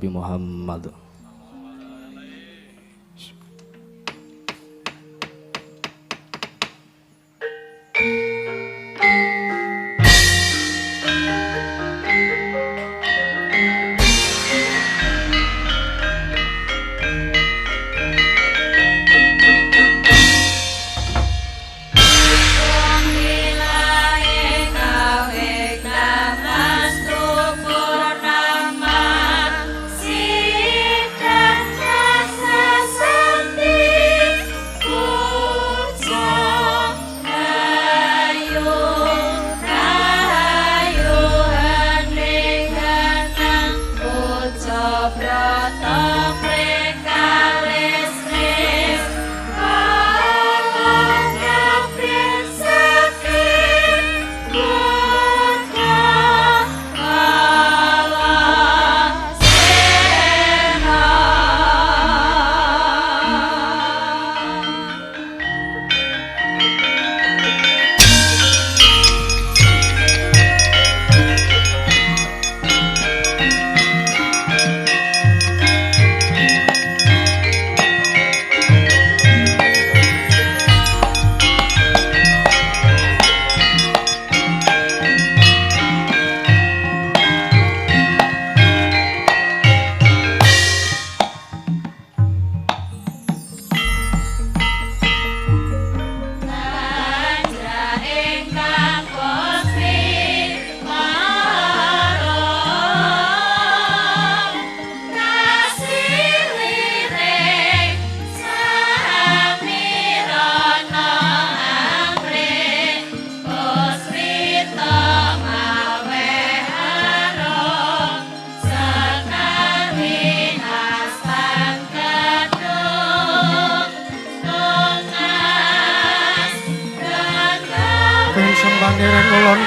Nabi Muhammad.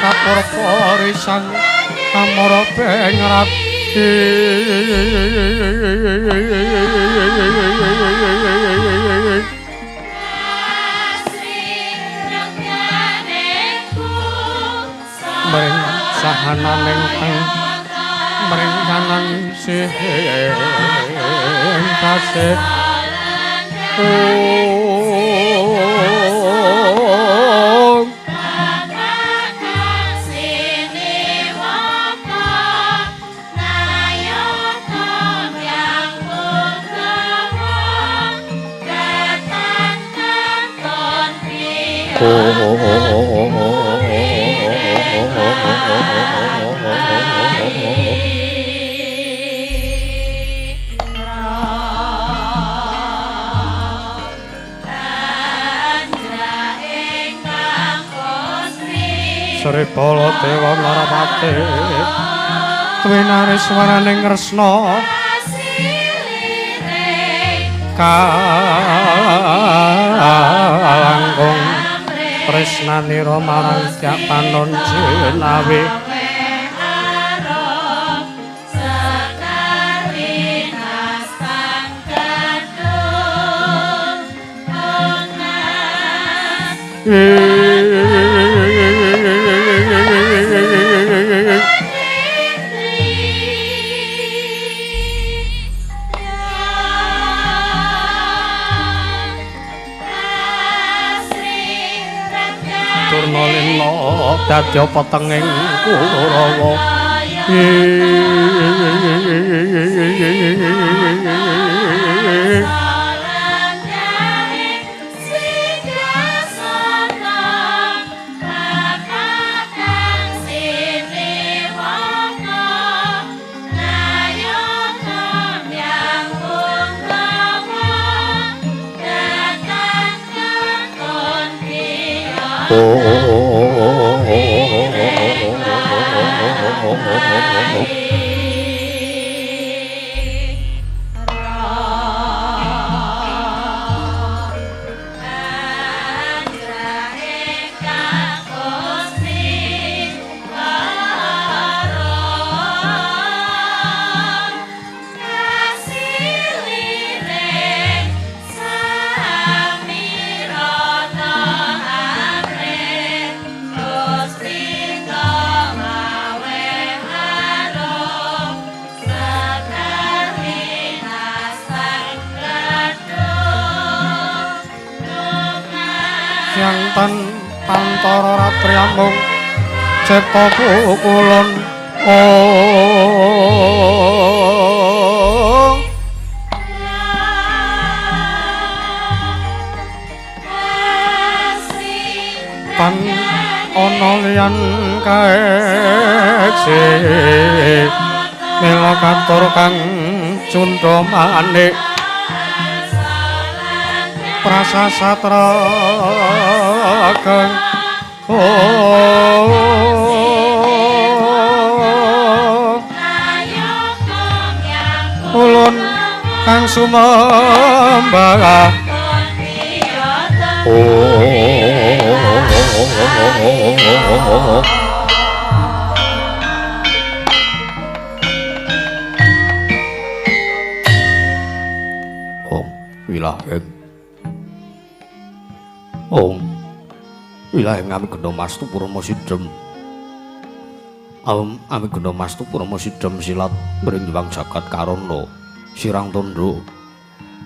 Kapur-porisan amara bengrati mring sahananing kang mring kanan sih kasih. Sri Baladewa Narapati twinare swaraning Kresna kalangkung tresnanira marang Kyak Panon Jinawi. Durna dadi petenging Kurawa. Siang tan pantara ratri amung cipta pukulun. Tan ana liyan kaeji mila katur kang cundha manik prasasatra kang ulun kang sumembah. Om wilaheng Om wilaheng ami genda mastu purama sidhem. Om ami genda mastu purama sidhem silat mring wang jagat karana sirang tandha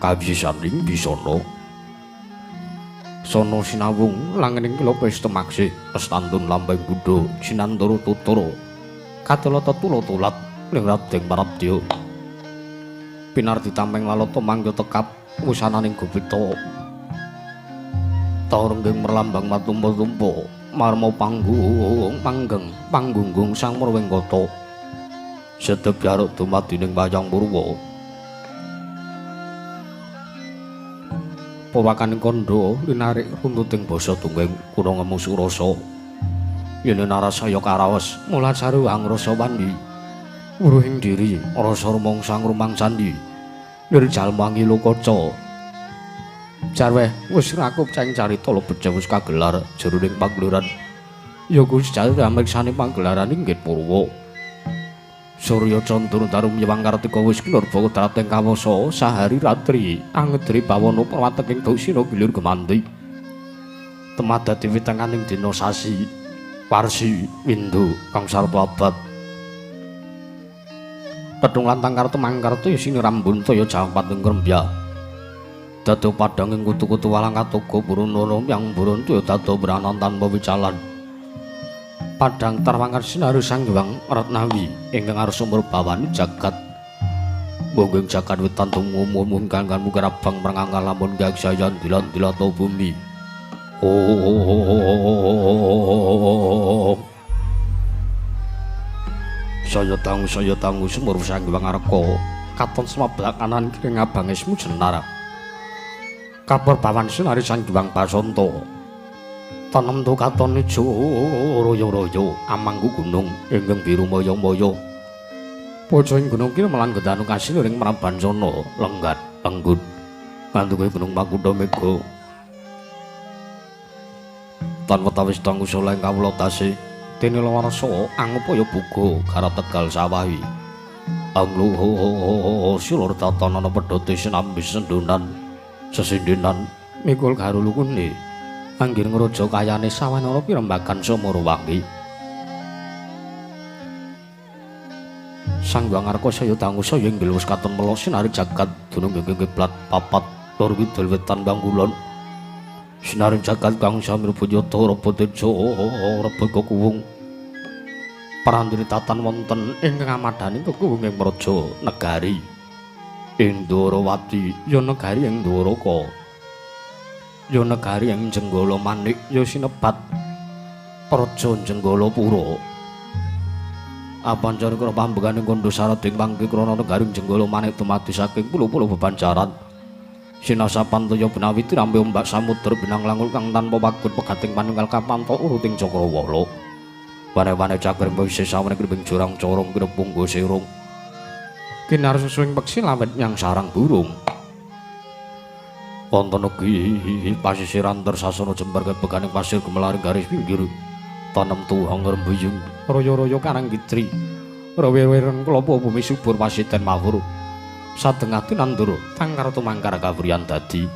kawisaning bisana sono sinawung langening kila pestemaksih estantun lambang buddha sinantara tutara kadalata tula tulat ning radeng parabdya pinardi tameng lalata mangga tekap wusananing gupita tarenggeng merlambang matumpa-tumpa marma panggung panggeng panggunggung sang murwengkata sedep jaruk dumadi ning wayang purwa purwakaning kandha linarik runtuting basa tunggeng kuna ngemu surasa yen narasaya karaos mulasaru angrasa wandi wuruhing diri rasa rumangsa ngrumang sandi nir jalma ngilukaca jarweh wis rakup ceng carita lebet wis kagelar jroning pagelaran ya kuwi sejarah amriksane pagelaran inggih purwa Surya Candra Daru Nyewang Kartika wis kinurba dhateng kawasa sahari ratri angedri bawana perwateking dusina gilir gemanti temadati witenganing dina sasi warsi windu kang sarpa abad pedhung lantang kartu mangkartu isine rambun toya japat ing krembya dado padhanging kutu-kutu walang katoga purunana yang burun toya dado branan tanpa wicalan padhang tarwangan sinaru Sang Hyang Ratnawi ingkang arsa murbawani jagat monggeng jagat wetan tumumun kang mugar abang merangkang lamun gagsayan dilan-dilata bumi. Oh saya tanggu sumur Sang Hyang Arka katon semablak kanan kiri ngabange semu jenar kapurbawan sinari Sang Hyang Basanta tanem tu katon ijo royo-royo amangku gunung ingkang biru moyo-moyo pojoing gunung kira melan gedanu kasil ing Prabancana lenggat lenggut ngantuke gunung Makutha Mega tan wetawis tanggu saleh kawula tasih dene lawarsa angupaya buga garap tegal sawahi angluhu silur tatanana pedhote sinambi sendunan sesindenan mikul garulukune anggir ngrojo kayane sawanara pirembagan Sumurwangi. Sang Hyang Arka saya dangu saya inggil wis katon melo sinari jagat dunung ingkang kiblat papat lor kidul wetan pangkulon. Sinari jagat kang samirba yata raba teja reba kekuwung. Parandene tatan wonten ing ngamadhaning kekuwung ing praja negari ing Dwarawati ya negari ing Dwaraka. Ya negari ing Jenggala Manik ya sinebat Praja Jenggalapura. Apancar kra pambekaning kandha sarading mangke krana negari Jenggala Manik dumadi saking pulo-pulo bebanjaran. Sinasapan toya benawi tirambe ombak samudra binang langul kang tanpa wagut pegating panunggal kapanto uruting cakrawala. Wane-wane cakring wisih sawane kribing jurang corong kirepung serung. Kinar susuing peksi lawet nyang sarang burung. Wonten ugi pasisiran tersasana jembar kebeganing pasir gemelaring garis pinggir tanem tuha ngrembuyung royo-royo karang kitri rewe-reweren klopo bumi subur pasiten mawur sadengah tinandur tangkar tumangkar kawuryan dadi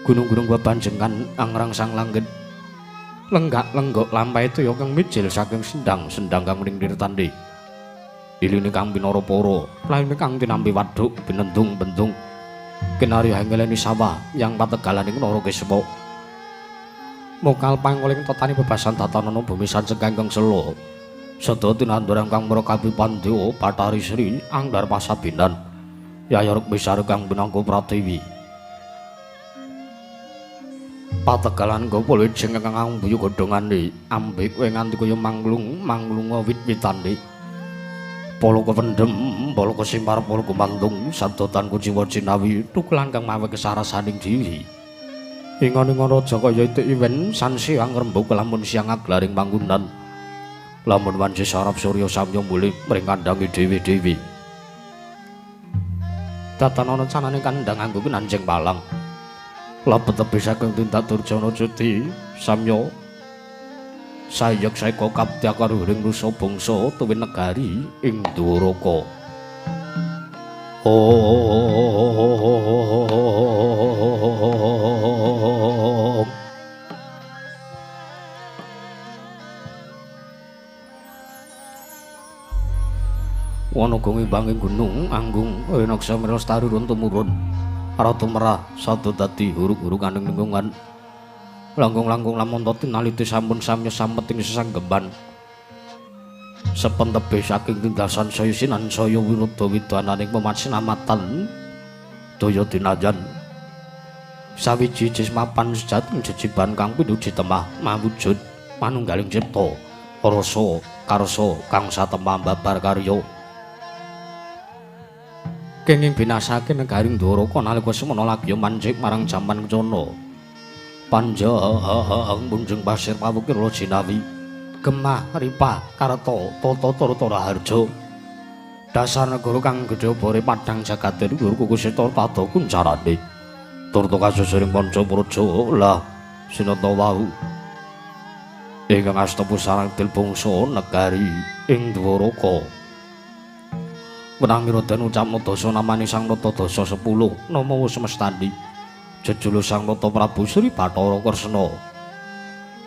gunung-gunung bebanjengan angrangsang langgit lenggak-lenggok lampahe toya kang mijil saking sendang-sendang kang ning nirtandhi iline kang pinara para layune kang tinampi waduk binendung-bendung kinarya ngeleni sawah yang pategalaning Nara Kisma. Mokal pangoling tetani bebasan tatanana bumi sanceng kangkang sela. Sada tinandurang kang mrekapi Pandya Bathari Sri Anggar Pasabinan. Yaya Rukmisari kang pinangka Pratiwi. Pategalan gopo lijeng kang ambuyu godhongane ambek kowe nganti kaya manglung manglunga wit-witane. Polo kependhem, polo kesimar, polo kumantung, sadotan kuciwa cinawi, tukulan kang mawe kesarasaning diri. Ingon-ingon raja kaya itik iwen, sansiang rembug lamun siang aglaring panggunan. Lamun wanci sarap surya samya mulih mring kandange dewi-dewi. Datan ana canane kandhang anggo kinanjeng palang. Lebet tebih saking tindak Durjana Cuti samya sayek saeka kaptya karuhuring nusa bangsa tuwin negari ing Dwaraka. Om. Wana gong imbanging gunung anggung renaksa melestari run tumurun. Ratu merah satu dadi huruk-hurukaning lingkungan. Langkung-langkung lamun tinaliti sampun samya sameting sesanggeman. Sepen tebih saking tindasan saya sinan saya wirudha widananing pemasinamatan daya dinajan. Sawiji jismapan sejati jejiban kang pinuji temah mawujud manunggaling cipta rasa karsa kang satemah babar karya. Kenging binasake negaring Dwaraka nalika semana lagi mancik marang jaman kencana. Panjang munjung pasir pawukir jinawi gemah ripah karta tata turta raharja dasar negara kang gedhe obore padhang jagate luhur kukusita tada kuncarane turta kasusuring panca praja lah sinata wau ingkang asta pusarang dil bangsa negari ing Dwaraka. Wenang den ucapna dasa namane Sang Nata dasa 10 nama semestani jejulu Sang Nata Prabu Sri Bathara Kresna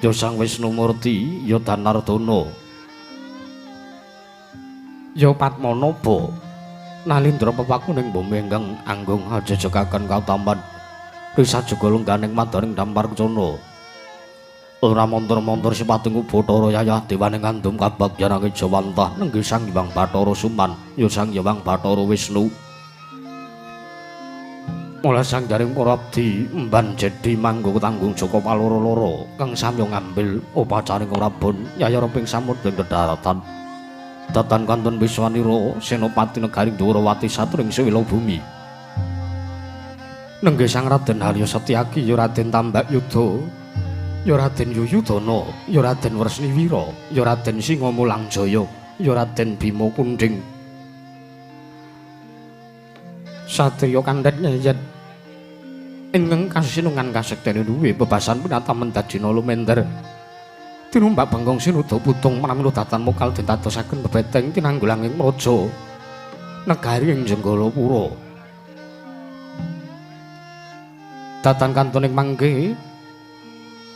ya Sang Wisnu Murti ya Danardana ya Padmanaba nalindra pepakuning bumi ingkang anggung ajejegaken kautaman risajuga lengganing madaning dampar kencana ora montor-montor sipating Bathara yayah dewaning ngandum kabagyan Jawantah nenggih Sang Hyang Bathara Suman ya Sang Hyang Bathara Wisnu. Mula sang jaring para abdi emban jedi manggo tanggung jaka paloro-loro kang samya ngambil upacaring Prabon yayara ping samudra kedaratan datan kantun Wiswanira senopati negari Dwarawati satring sewila bumi nenggih Sang Raden Harya Setyaki ya Raden Tambak Yuda ya Raden Yuyudana ya Raden Wresniwira ya Raden Singamulangjaya ya Raden Bima Kunding satriya kandhet nyeyet ingkang kasinungan kasektene duwe bebasan pinatamen dajina lumender tinumbak bangkong sinuda putung pramila datan mokal den tadosaken bebeteng tinanggulanging praja negari ing Jenggalapura datan kantoning mangke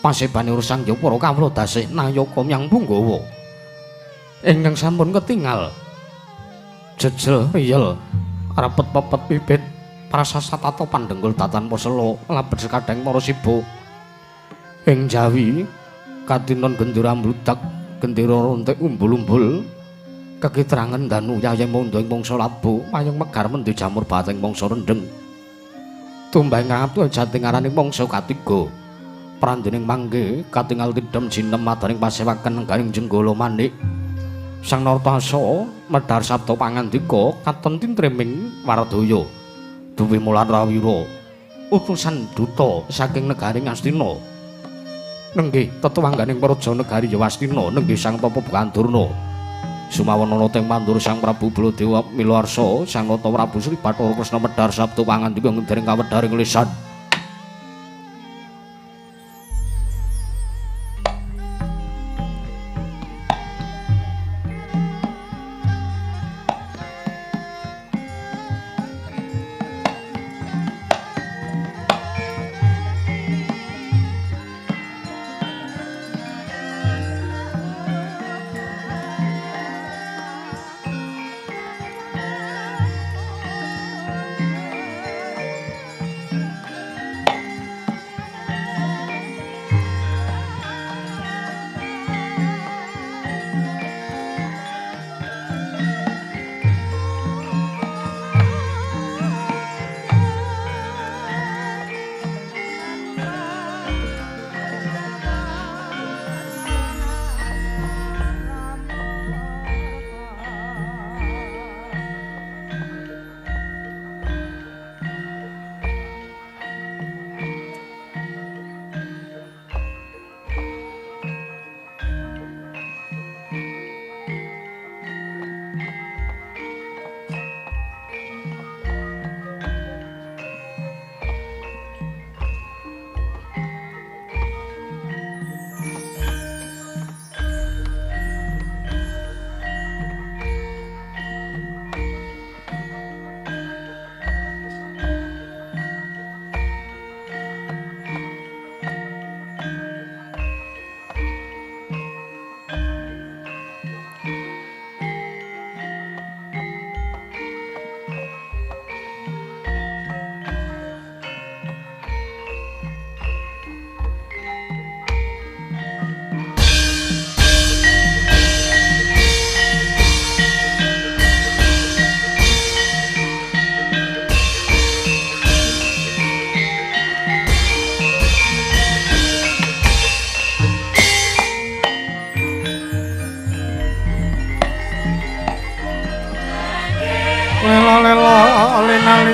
pasebane urusan ya para kawula dasih nayaka myang punggawa ingkang sampun ketingal jejel riyel rapet pepet pipit prasasat tata pandhenggul datan pasela labet sekadang para siba ing Jawi katinon gendera mbludak gendera rontek umbul-umbul kekitrangan danu yayeng mondho ing mangsa labu mayung megar mendhi jamur bateng mangsa rendheng tumbang ngaptu jati ngaraning mangsa katiga prandening mangke katingal tidhem jinem madaning pasewaken nenggaring Jenggala Manik Sang Nartasa medhar sabda pangandika katon tintreming Wardaya duwe mulan rawira utusan duta saking negari Ngastina nenggih tetuwangganing praja negari Yawastina nenggih Sang Tapa Bukandurna sumawana teng mandur Sang Prabu Baladewa Milarsa Sang Nata Prabu Sri Bathara Kresna medhar sabda pangandika ngendering kawedharing lisan.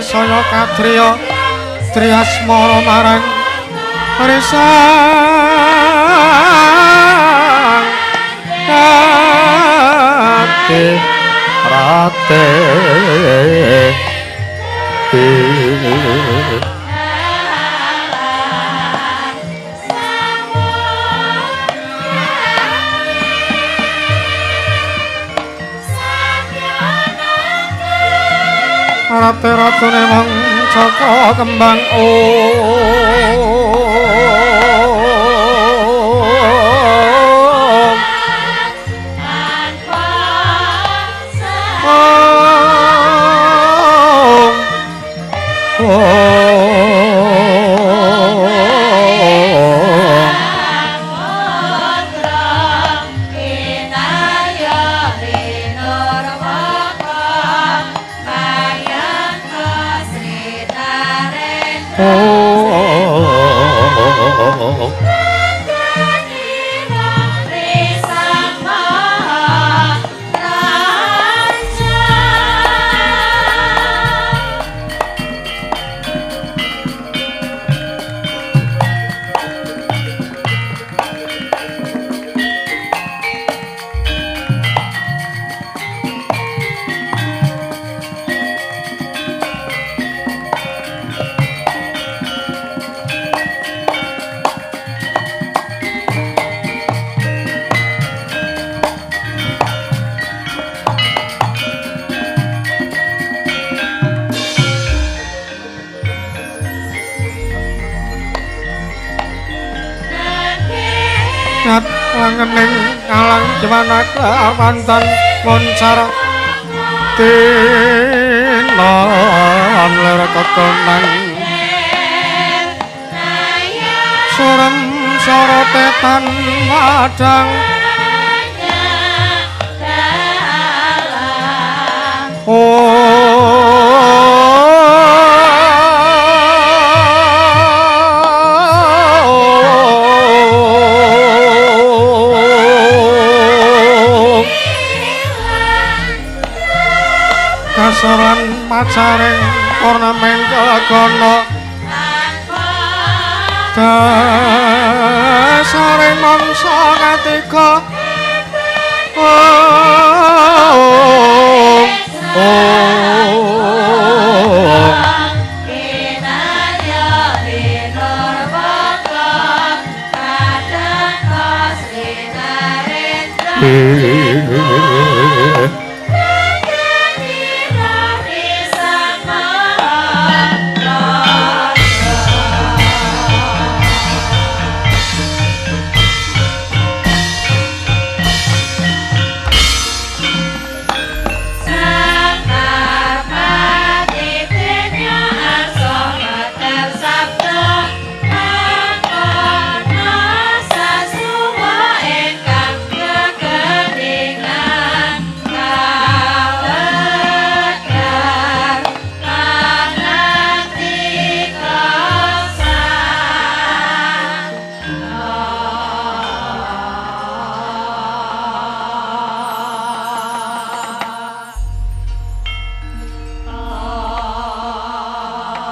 saya kadriya triasmara marang risang kate rate. Rate-ratune wong Jaka kembang om om om. Langening alang jwana kawantan moncar tinon ler kekonang surem sorotetan wadang kasoran macaring ornamen kekono dasaring mangsa katiga om om.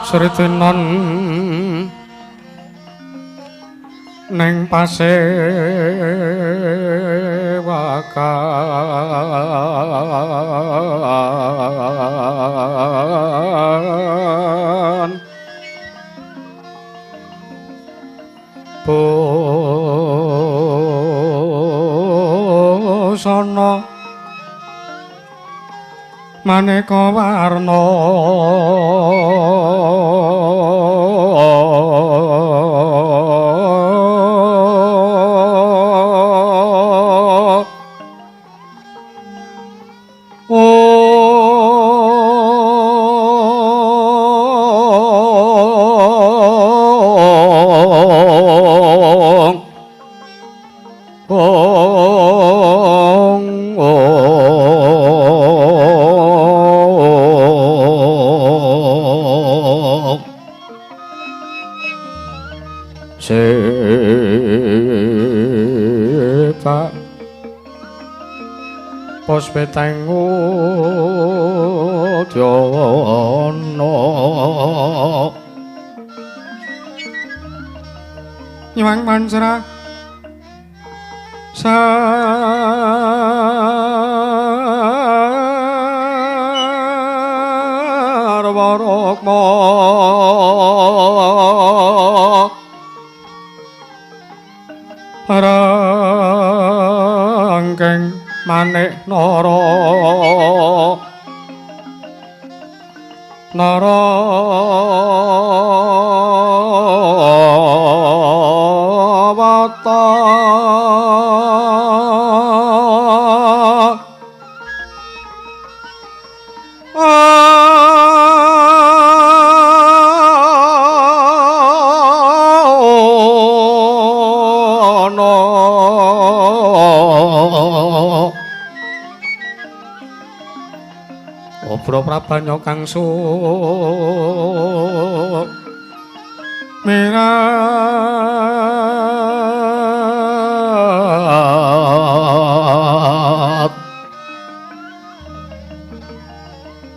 Sritinan neng pasewakan busana maneka warna sepak pos peteng Duryudana Nyuwang pancra sarwa rukma rangkeng manik nara nara wata Obra prabanya kang sumirat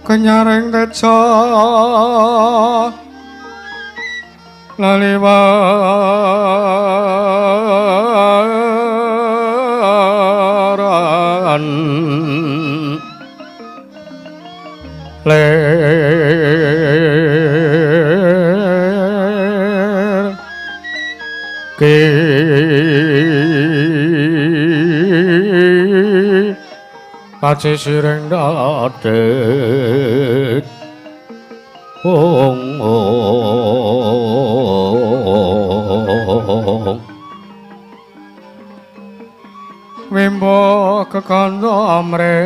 kenyaring teja laliwaran ler ke kace sireng dadet ong ong wimbo kekandha amre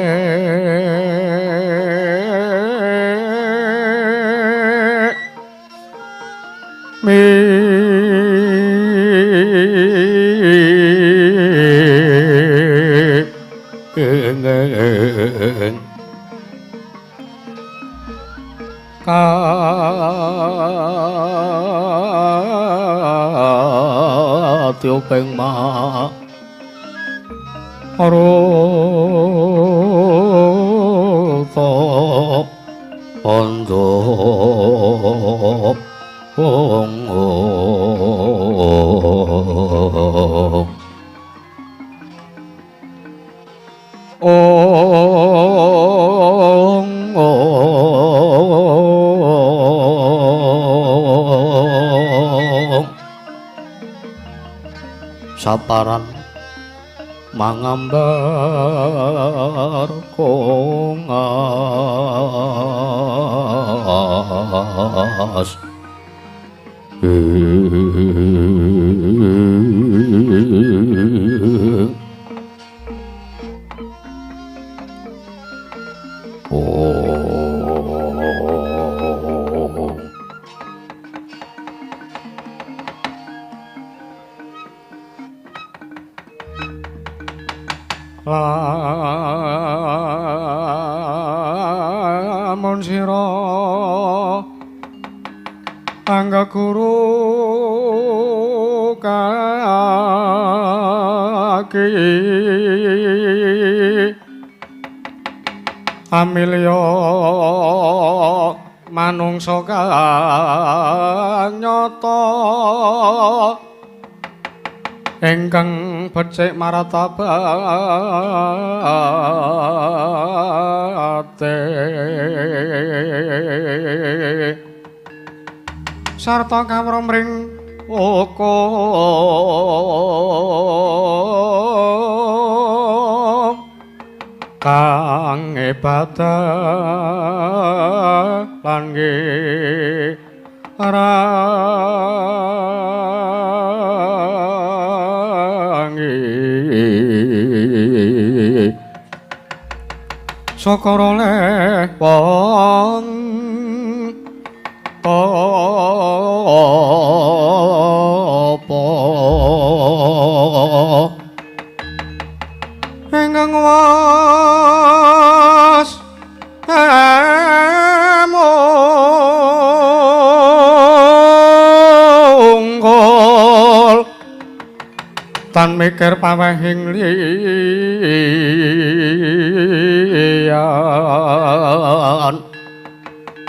Katiopeng ma aruta bandha ong ong ong saparan mangambar kongas Lamun sira angga guru kaki amilya manungsa kang nyata ingkang becik martabate sarta kawruh mring hukum kang ibadah lan ngirangi syukur oleh wong tapa ingkang was emungkul tan mikir pawehing liyan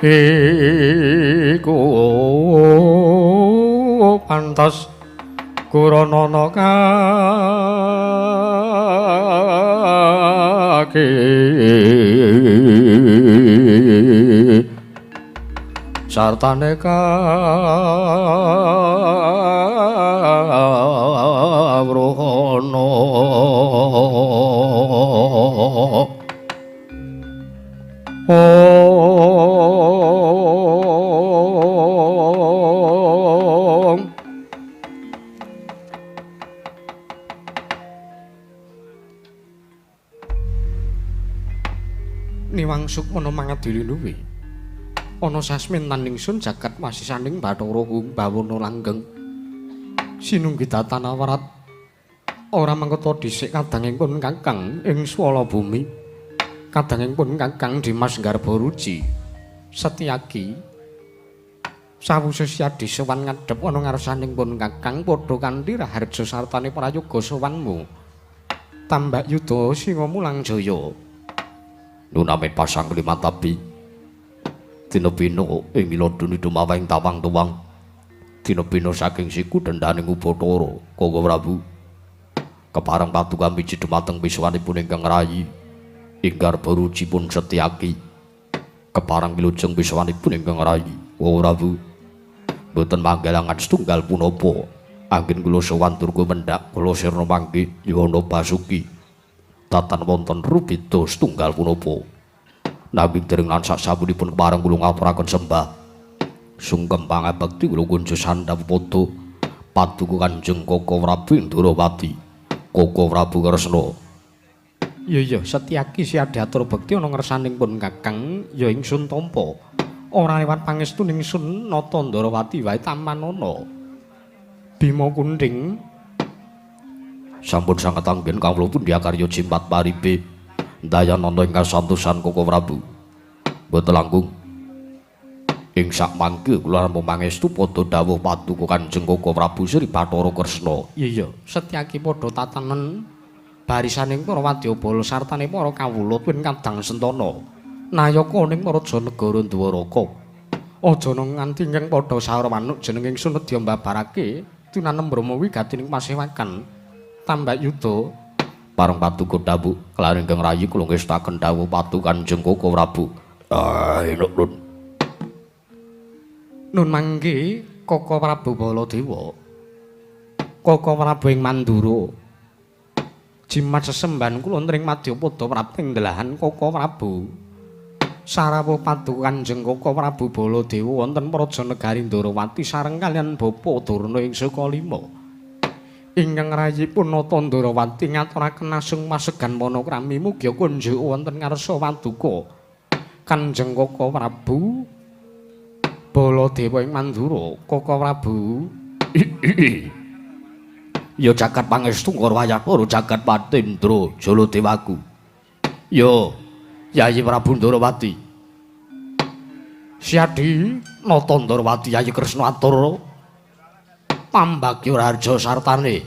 Iku pantes kuranana kaki sartane kawruhana. Om Niwang sukmana mangadili luwi ana sasmin taning sun jagat wasisaning Bathara Bawana langgeng sinunggi datan awrat ora mangketa dhisik kadanging pun kakang ing swala bumi kadanging pun kakang Dimas Garba Ruci Setyaki sawuse siadi sowan ngadhep ana ngarsaning pun kakang padha kanthi raharja sartane prayoga sowanmu tambak yuda singa mulang jaya nunamen pasang limatabi dina bina ing miladuni dumaweng tawang-tuwang dina bina saking siku dendhaning Ubathara Kaka Prabu kepareng paduka miji dumateng misuwanipun ingkang rayi ing Garba Ruci pun Setyaki kepareng wilujeng misuwanipun ingkang rayi Kaka Prabu boten manggalangan setunggal punapa anggen kula sowan durga mendhak kula sirna mangke yono basuki tatan wonten rubeda setunggal punapa nanging dereng lan sasampunipun kepareng kula ngaturaken sembah sungkem pangabekti kula kunjuk sandhap padha paduka Kanjeng Kaka Prabu Ndrawati Kaka Prabu Kresna. Iya iya Setyaki siadi atur bekti ana ngersaning pun kakang ya ingsun tampa ora lewat pangestu ningsun Nata Ndrawati wae tamanana Bima Kunding sampun sanget anggen kawula pundi akarya jimpat paripe dayanana ingkang santosan Kaka Prabu mboten langkung ing sak mangke kula namung pangestu padha dawuh paduka Kanjeng Kaka Prabu Sri Bathara Kresna. Iya iya Setyaki padha tatanen barisaning para wadyabala sartane para kawula tuwin kadang sentana nayaka ning praja negara Dwaraka aja nganti ingkang padha saur manuk jeneng ingsun nedya mbabarake tinanem brahma wigatining pasewakan tambak yuda pareng paduka dawuh kelar ingkang rayi kula ngestaken dawuh paduka Kanjeng Kaka Prabu. Nun nun mangke Kaka Prabu Baladewa Kaka Prabu ing Mandura jimat sesembahan kula nring madyapada prapting delahan Kaka Prabu sarawuh paduka Kanjeng Kaka Prabu Baladewa wonten praja negari Ndrawati sareng kaliyan Bapa Durna ing Sukalima ingkang rayipun Nata Ndrawati ngaturaken asung masegan panakrami mugi kunjuk wonten ngarsa paduka Kanjeng Kaka Prabu Baladewa ing Mandura. Kaka Prabu ya jagat pangestu Ngarwayatara jagat Patindra Jaladewaku ya Yayi Prabu Ndrawati siadi Nata Ndrawati Yayi Kresna atur pambagya raharja sartane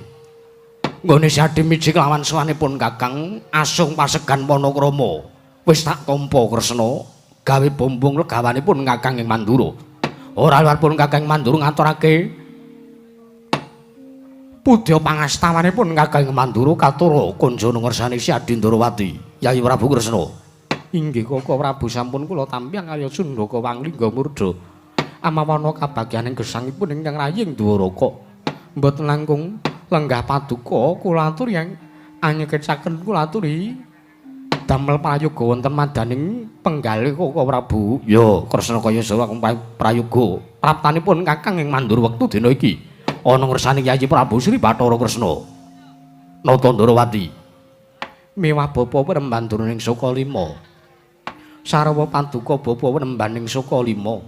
nggone siadi miji kelawan sowanipun kakang asung pasegan panakrama wis tak tampa Kresna gawe bombong legawanipun kakang ing Mandura ora liwat pun kakang Mandura ngaturake pudya pangastawanipun kakang Mandura katura kunjana ngersani Siadi Ndrawati Yayi Prabu Kresna. Inggih Kaka Prabu sampun kula tampi kaya Sundaka Wanglingga murda amawana kabagyaning gesangipun ingkang rayi ing Dwaraka mboten langkung lenggah paduka kula aturi anyekecaken kula aturi damel prayoga wonten madaning penggalih Kaka Prabu. Ya Kresna kaya sawa prayoga praptanipun kakang ing Mandura wektu dina iki ana ngersane Yayi Prabu Sri Bathara Kresna Nata Ndrawati miwah bapa Premban ing Sukalima sarwa paduka bapa Premban ing Sukalima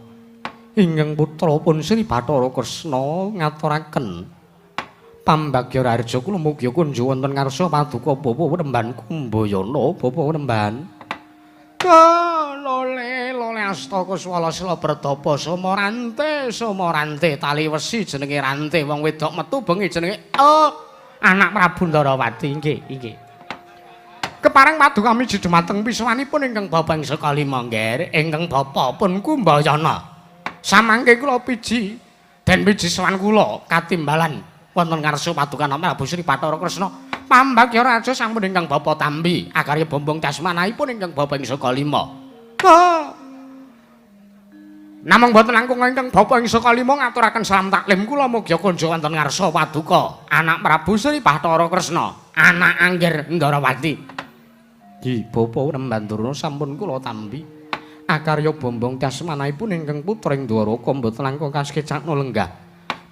ingkang putra pun Sri Bathara Kresna ngaturaken pambagya raharja kula mugi kunjuk wonten ngarsa paduka bapa Premban Kumbayana bapa Premban lole lole astaka swala sila bretapa sumorante sumorante tali wesi jenenge rante wong wedok metu bengi jenenge oh anak Prabu Ndrawati. Nggih nggih Kepareng paduka miji dumateng piswanipun ingkang bapa ing saka lima ngger, ingkang bapa pun Kumbayana. Samangke kula piji den piji sowan kula katimbalan wonten ngarsa paduka Prabu Sri Bathara Kresna. Pambagya raja sampun ingkang bapa tampi akarya bombong casmanahipun ingkang bapa ing saka lima. Namung boten langkung ingkang bapa ing saka lima ngaturaken salam taklim kula mugi kunjuk wonten ngarsa paduka anak Prabu Sri Bathara Kresna, anak Angger Ndarawati. Ki bapa Rembandurna sampun kula tampi akarya bombong casmanahipun ingkang putra ing Dwaraka mboten langkung kasekecakna lenggah.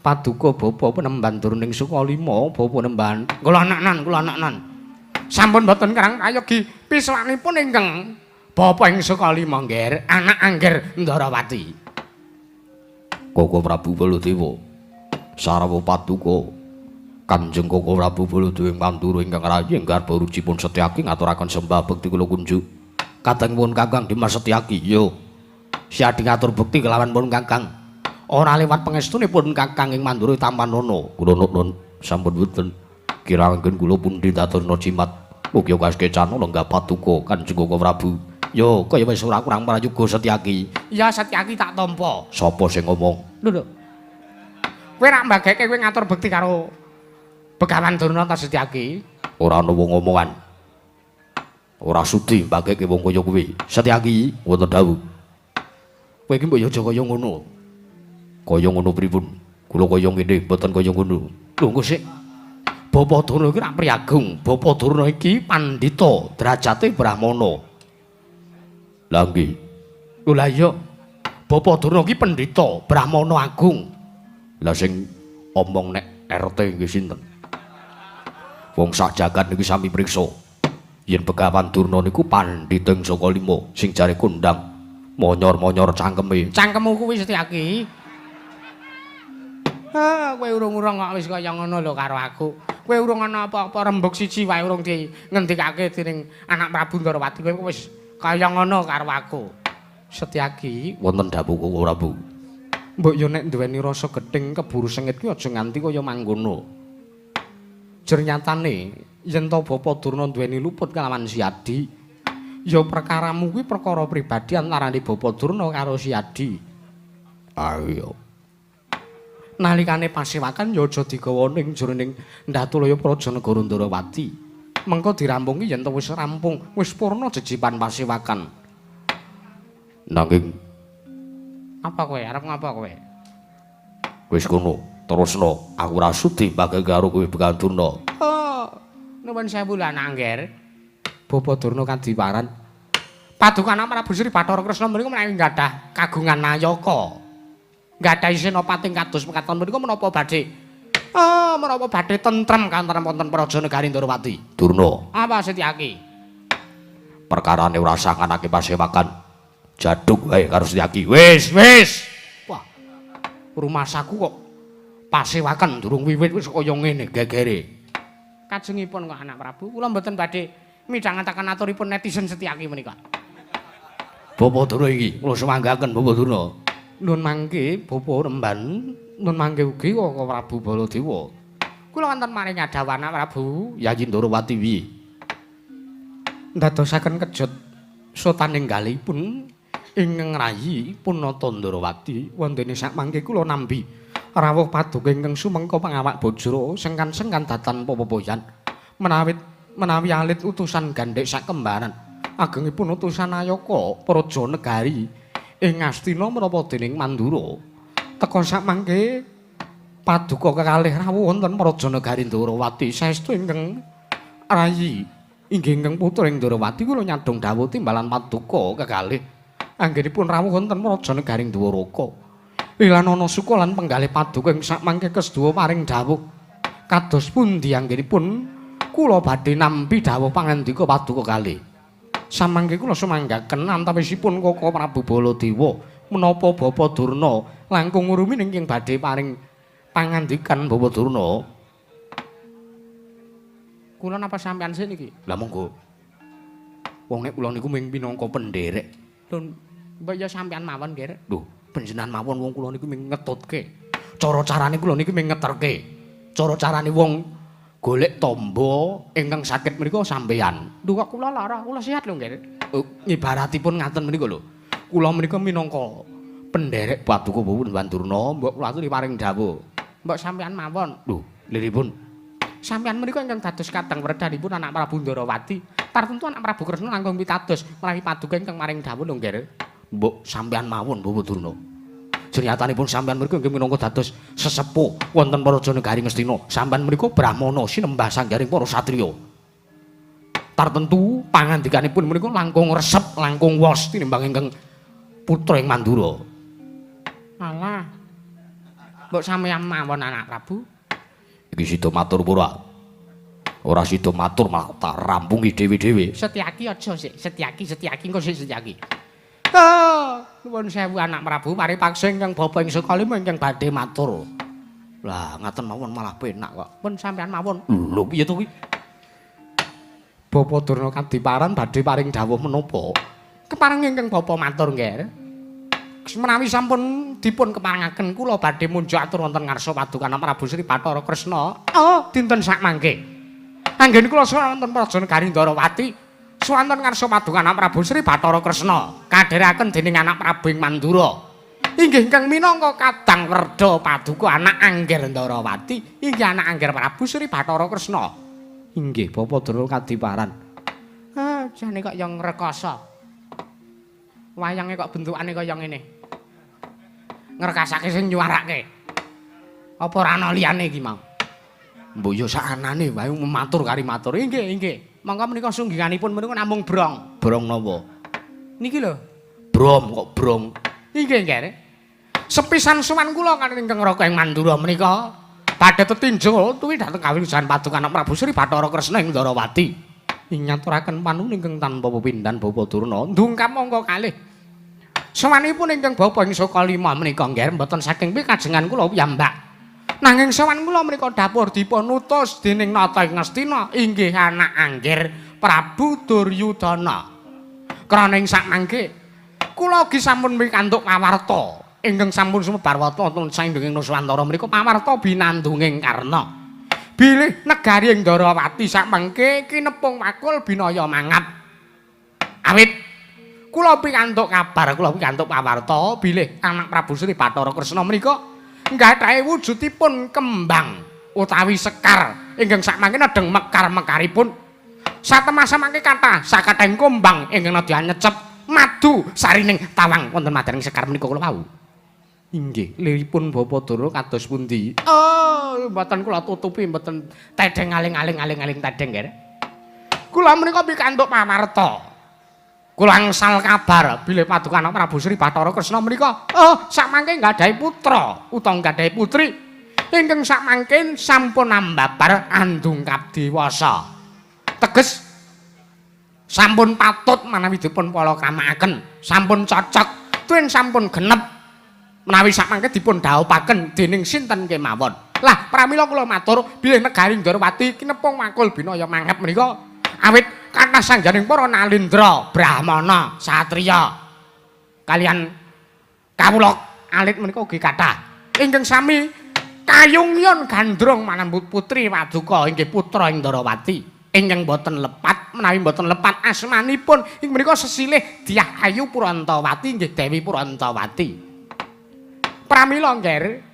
Paduka bapa Penemban ing Sukalima, bapa Nemban. Kula anaknan, kula anaknan. Sampun boten kerang prayogi piswanipun ingkang bapa ing Sukalima ngger, anak Angger Ndarawati. Koko Prabu Baladewa sarawa paduka Kanjeng Koko Prabu Baladewa ing Mandura ingkang rayi ing garba rucipun Setyaki ngaturaken sembah bekti kula kunjuk. Katengipun Kakang Dimas Setyaki, yo. Siadi ngatur bekti kelawan pun Kakang. Ora liwat pangestunipun Kakang ing Mandura tampanana. Kula nuwun sampun boten kirangken kula pundi dadosa jimat. Mugi kasekecana lenggah paduka Kanjeng Koko Prabu. Yo, kaya wis ora kurang prayoga Setyaki. Ya Setyaki tak tampa. Sapa sing ngomong? Lho lho. Kowe rak mbageke kowe ngatur bekti karo Begawan Durna ta Setyaki? Ora ana wong omongan. Ora sudi mbageke wong kaya kuwi. Setyaki wonten dawuh. Kowe iki mbok yo aja kaya ngono. Kaya ngono pripun? Kula kaya ngene mboten kaya ngono. Lho engko sik. Bapa Durna iki rak priyagung. Bapa Durna iki pandhita, derajate brahmana. Lah nggih. Lho lah iya. Bapa Durna iki pendhita, brahmana agung. Lah sing omong nek RT nggih sinten? Wong sak jagat niki sami priksa. Yen Begawan Durna niku pandhita ing saka lima sing jare kondang monyor-monyor cangkeme. Cangkemmu kuwi Setyaki. Ha, kowe urung-urung kok wis kaya ngono lho karo aku. Kowe urung ana apa-apa rembug siji wae urung di ngendikake dening anak Prabu Ndarawati kowe wis kaya ngono karo aku. Setyaki, wonten dawuh Koko Prabu. Mbok yo nek duweni rasa gething keburu sengit kuwi aja nganti kaya mangkono. Jer nyatane yen to Bapa Durna duweni luput kelawan Siadi, ya perkaramu kuwi perkara pribadi antarane Bapa Durna karo Siadi. Ayo. Nalikane pasewakan ya aja digawa ning jroning Ndatulaya Praja Negara Ndarawati. Mengko dirampungi yen to wis rampung, wis purna jejipan pasewakan. Nanging apa kowe arep ngapa kowe? Wis kono, terusno. Aku ora sudi mbagake karo kowe Begawan Durna. Oh, nuwun sewu lho Angger. Bapa Durna kadiwaran. Paduka anak Prabu Sri Bathara Kresna menika menawi gadah kagungan nayaka. Gadhahi senopati kados mekaten menika menapa badhe? Ah, menapa badhe tentrem kanten wonten Praja Negari Ndarawati? Durna. Apa Setyaki? Perkarane ora sanganake pasewakan. Jaduk wae karo Setyaki. Wis, wis. Wah. Rumasaku kok pasewakan durung wiwit wis kaya ngene gegere. Kajengipun kok anak Prabu, kula mboten badhe midhangetaken aturipun netizen Setyaki menika. Bapa Durna iki kula sumanggaken Bapa Durna. Nun mangke Bapa Remban, nun mangke ugi Koko Prabu Baladewa. Kula wonten maring adawan anak Prabu Yayi Ndarawati wi. Ndadosaken kejut sotaning galihipun ingkang rayi Punata Ndarawati wontene sakmangke kula nampi rawuh paduka ingkang sumengka pangawak bajra sengkan-sengkan datan pepopoyan menawi alit utusan gandhek sakembaran agengipun utusan Ayaka praja negari ing Astina menapa dening Mandura teka sakmangke paduka kekalih rawuh wonten praja negari Ndarawati saestu ingkang rayi inggih ingkang putra ing Ndarawati kula nyadhong dawuh timbalan paduka kekalih anggenipun rawuh wonten praja negari Dwaraka. Lilanana suka lan penggalih paduka ing sakmangke kesduwa paring dawuh kados pundi anggenipun kula badhe nampi dawuh pangandika paduka kalih. Samangke kula sumanggaken antawisipun Koko Prabu Baladewa menapa Bapa Durna langkung ngurumi ingkang badhe paring pangandikan Bapa Durna. Kula napa sampean sik niki? Lah monggo. Wong nek kula niku ming minangka penderek. Lho, mbok ya sampean mawon, Ger. Lho, panjenengan mawon wong kula niku ming ngetutke. Cara-carane kula niku ming ngeterke. Cara-carane wong Golek tamba ingkang sakit menika sampeyan. Lho kok kula lara, kula sehat lho nggih. Ibaratipun ngaten menika lho. Kula menika minangka penderek Paduka Bapak Bandurna, mbok kula aturi paring dawuh. Mbok sampeyan mawon. Lho, liripun. Sampeyan menika ingkang dados kadang wredanipun anak Prabu Ndarawati. Tartemtu anak Prabu Kresna langkung pitados menawi paduka ingkang maring dawuh lho nggih. Mbok sampeyan mawon Bapak Durna. Jenyatanipun sampeyan mriku inggih minangka dados sesepuh wonten Praja Negari Ngastina. Sampeyan mriku brahmana sinembah sanggaring para satriya. Tartemtu pangandikanipun menika langkung resep, langkung wos tinimbang ingkang putra ing Mandura. Alah. Mbok sampeyan mawon anak Prabu. Iki sida matur ora? Ora sida matur malah tak rampungi dhewe-dhewe. Setyaki aja sik, Setyaki, Setyaki engko sik Setyaki. Oh, nuwun sewu anak Prabu, paripaksa ingkang bapa ing Sukalima ingkang badhe matur. Lah, ngaten mawon malah penak kok. Pun sampeyan mawon. Lho, piye to kuwi? Bapa Durna kadiparan badhe paring dawuh menapa? Kepareng ingkang bapa matur nggih. Menawi sampun dipun keparengaken kula badhe munjuk atur wonten ngarsa paduka Prabu Sri Bathara Kresna. Oh, dinten sakmangke. Anggen kula sowan wonten Praja Negari Ndarawati. Swanten ngarsa paduka Prabu Sri Bathara Kresna kadherekaken dening anak Prabu ing Mandura. Inggih ingkang minangka kadang werda paduka anak Angger Ndarawati, inggih anak Angger Prabu Sri Bathara Kresna. Inggih Bapa Durna kadiparan. Ah, jane kok yang ngrekoso. Wayange kok bentukane kaya ngene. Ngrekasake sing nyuwarake. Apa ora ana liyane iki mau? Mbok ya sakanane wae matur kari matur. Inggih, inggih. Monggo menika sungginganipun menika namung brong. Brong napa? Niki lho. Brom kok brong. Inggih, nggih. Sepisan sowan kula kanthi ingkang Raka ing Mandura menika badhe tetinjo tuwi dhateng kawilujengan paduka Prabu Sri Bathara Kresna ing Ndarawati. Ing ngaturaken panuwun ingkang tanpa pepindhan Bapa Durna. Ndungkap mongko kalih. Sowanipun ingkang bapa ing Sukalima menika nggih mboten saking pikajengan kula piyambak. Nanging sowan kula menika dapur dipun utus dening Nata ing Ngastina inggih anak Angger Prabu Duryudana. Krana ing sakmangke kula ugi sampun mikantuk pawarta ingkang sampun sumebar wonten saindenging Nuswantara menika pawarta binandunging Karna. Bilih negari ing Ndarawati sakmangke kinepung wakul binaya mangap. Awit kula pikantuk kabar, kula pikantuk pawarta bilih anak Prabu Sri Bathara Kresna menika nggadahi wujudipun kembang utawi sekar ingkang sakmangke nedheng mekar-mekaripun. Satemah samangke kathah sakathahing kumbang ingkang nedya nyecep madu sarining tawang wonten madaning sekar menika kula wau. Inggih, liripun Bapa Durna kados pundi? Oh, mboten kula tutupi, mboten tedheng aling-aling aling-aling tedheng nggih. Kula menika pikantuk pawarta. Kula angsal kabar bilih paduka Prabu Sri Bathara Kresna menika oh sakmangke nggadahi putra utawa nggadahi putri ingkang sakmangke sampun ambabar andungkap dewasa. Teges sampun patut menawi dipun palakramakaken, sampun cocok, tuwin sampun genep menawi sakmangke dipun dhawuhaken dening sinten kemawon. Lah pramila kula matur bilih negari Ndarawati kinepung wakul binaya mangep menika awit kathah sangganing para nalindra, brahmana, satriya kalian kawula alit menika ugi kathah ingkang sami kayungyon gandrung manambut putri paduka inggih putra ing Ndarawati ingkang boten lepat menawi boten lepat asmanipun ing menika sesilih Dyah Ayu Purantawati inggih Dewi Purantawati. Pramila nggih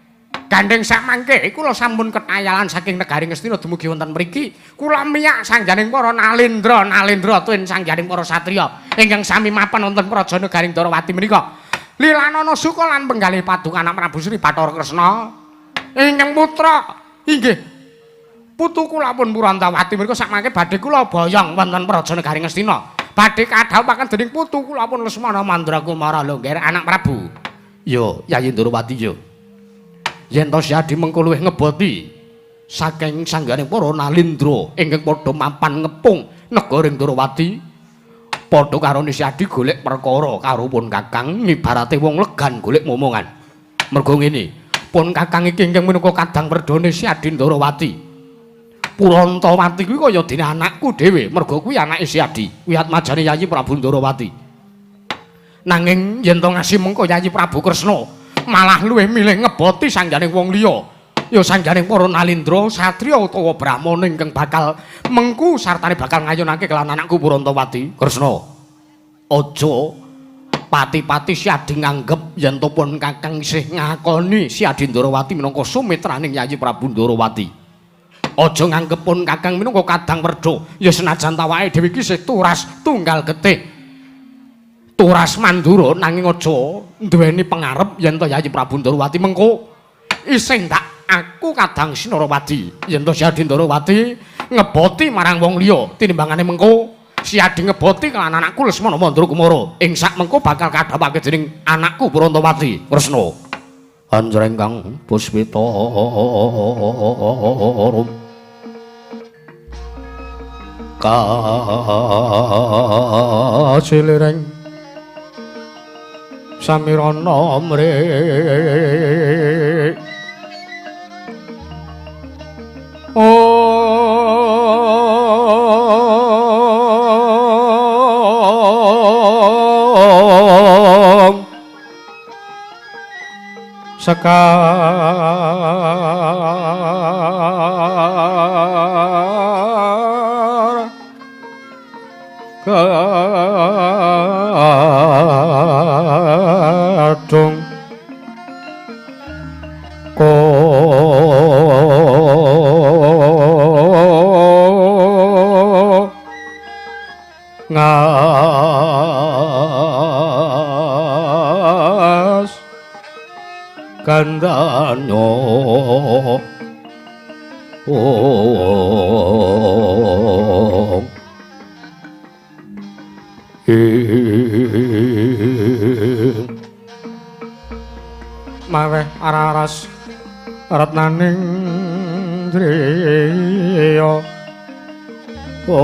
gandeng sakmangke kula sampun ketayalan saking negari Ngastina dumugi wonten mriki. Kula miyak sangganing para nalindra, nalindra tuwin sangganing para satriya ingkang sami mapan wonten praja negari Ndarawati menika. Lilanana suka lan penggalih paduka anak Prabu Sri Bathara Kresna ingkang putra inggih putu kula pun Purantawati menika sakmangke badhe kula boyong wonten praja negari Ngastina. Badhe kadhawuhaken dening putu kula pun Lesmana Mandrakumara lho nggih anak Prabu. Yo, Yayi Ndarawati yo. Yen to Syadi mengko luwih ngeboti saking sangganing para nalindra ingkang padha mapan ngepung negara Ndarawati, padha karo Syadi golek perkara karo pun Kakang ngibarate wong legan golek momongan. Mergo ngene, pun Kakang iki ingkang minangka kadang werdane Syadi Ndarawati. Purantawati kuwi kaya dene anakku dhewe, mergo kuwi anake Syadi, kuwi atmajane Yayi Prabu Ndarawati. Nanging yen to ngasi mengko Yayi Prabu Kresna malah luwih milih ngeboti sangganing wong liya. Ya sanjane para Nalindra satriya utawa brahmana ingkang bakal mengku sartane bakal ngayunake kelan anakku Purantawati. Kresna, aja pati-pati Siadi nganggep yen to pun Kakang isih ngakoni Siadi Ndarawati minangka sumitraning Yayi Prabu Ndarawati. Aja nganggep pun Kakang minangka kadang werda, ya senajan tawake dhewe iki isih turas tunggal getih. Turas Mandura nanging aja duweni pengarep yen to Yayi Prabu Ndarawati mengko isih ndak aku kadang Sinarawati yen to Siadi Ndarawati ngeboti marang wong liya tinimbangane mengko Siadi ngeboti kelan anakku Lesmana Mandra Kumara ing sak mengko bakal kadhawake dening anakku Purantawati. Kresna, anjreng kang puspita rum kacilireng samirana mrih Om Sekar Gadung Ko ngas gandanyo om maweh araras ratnaning driya Om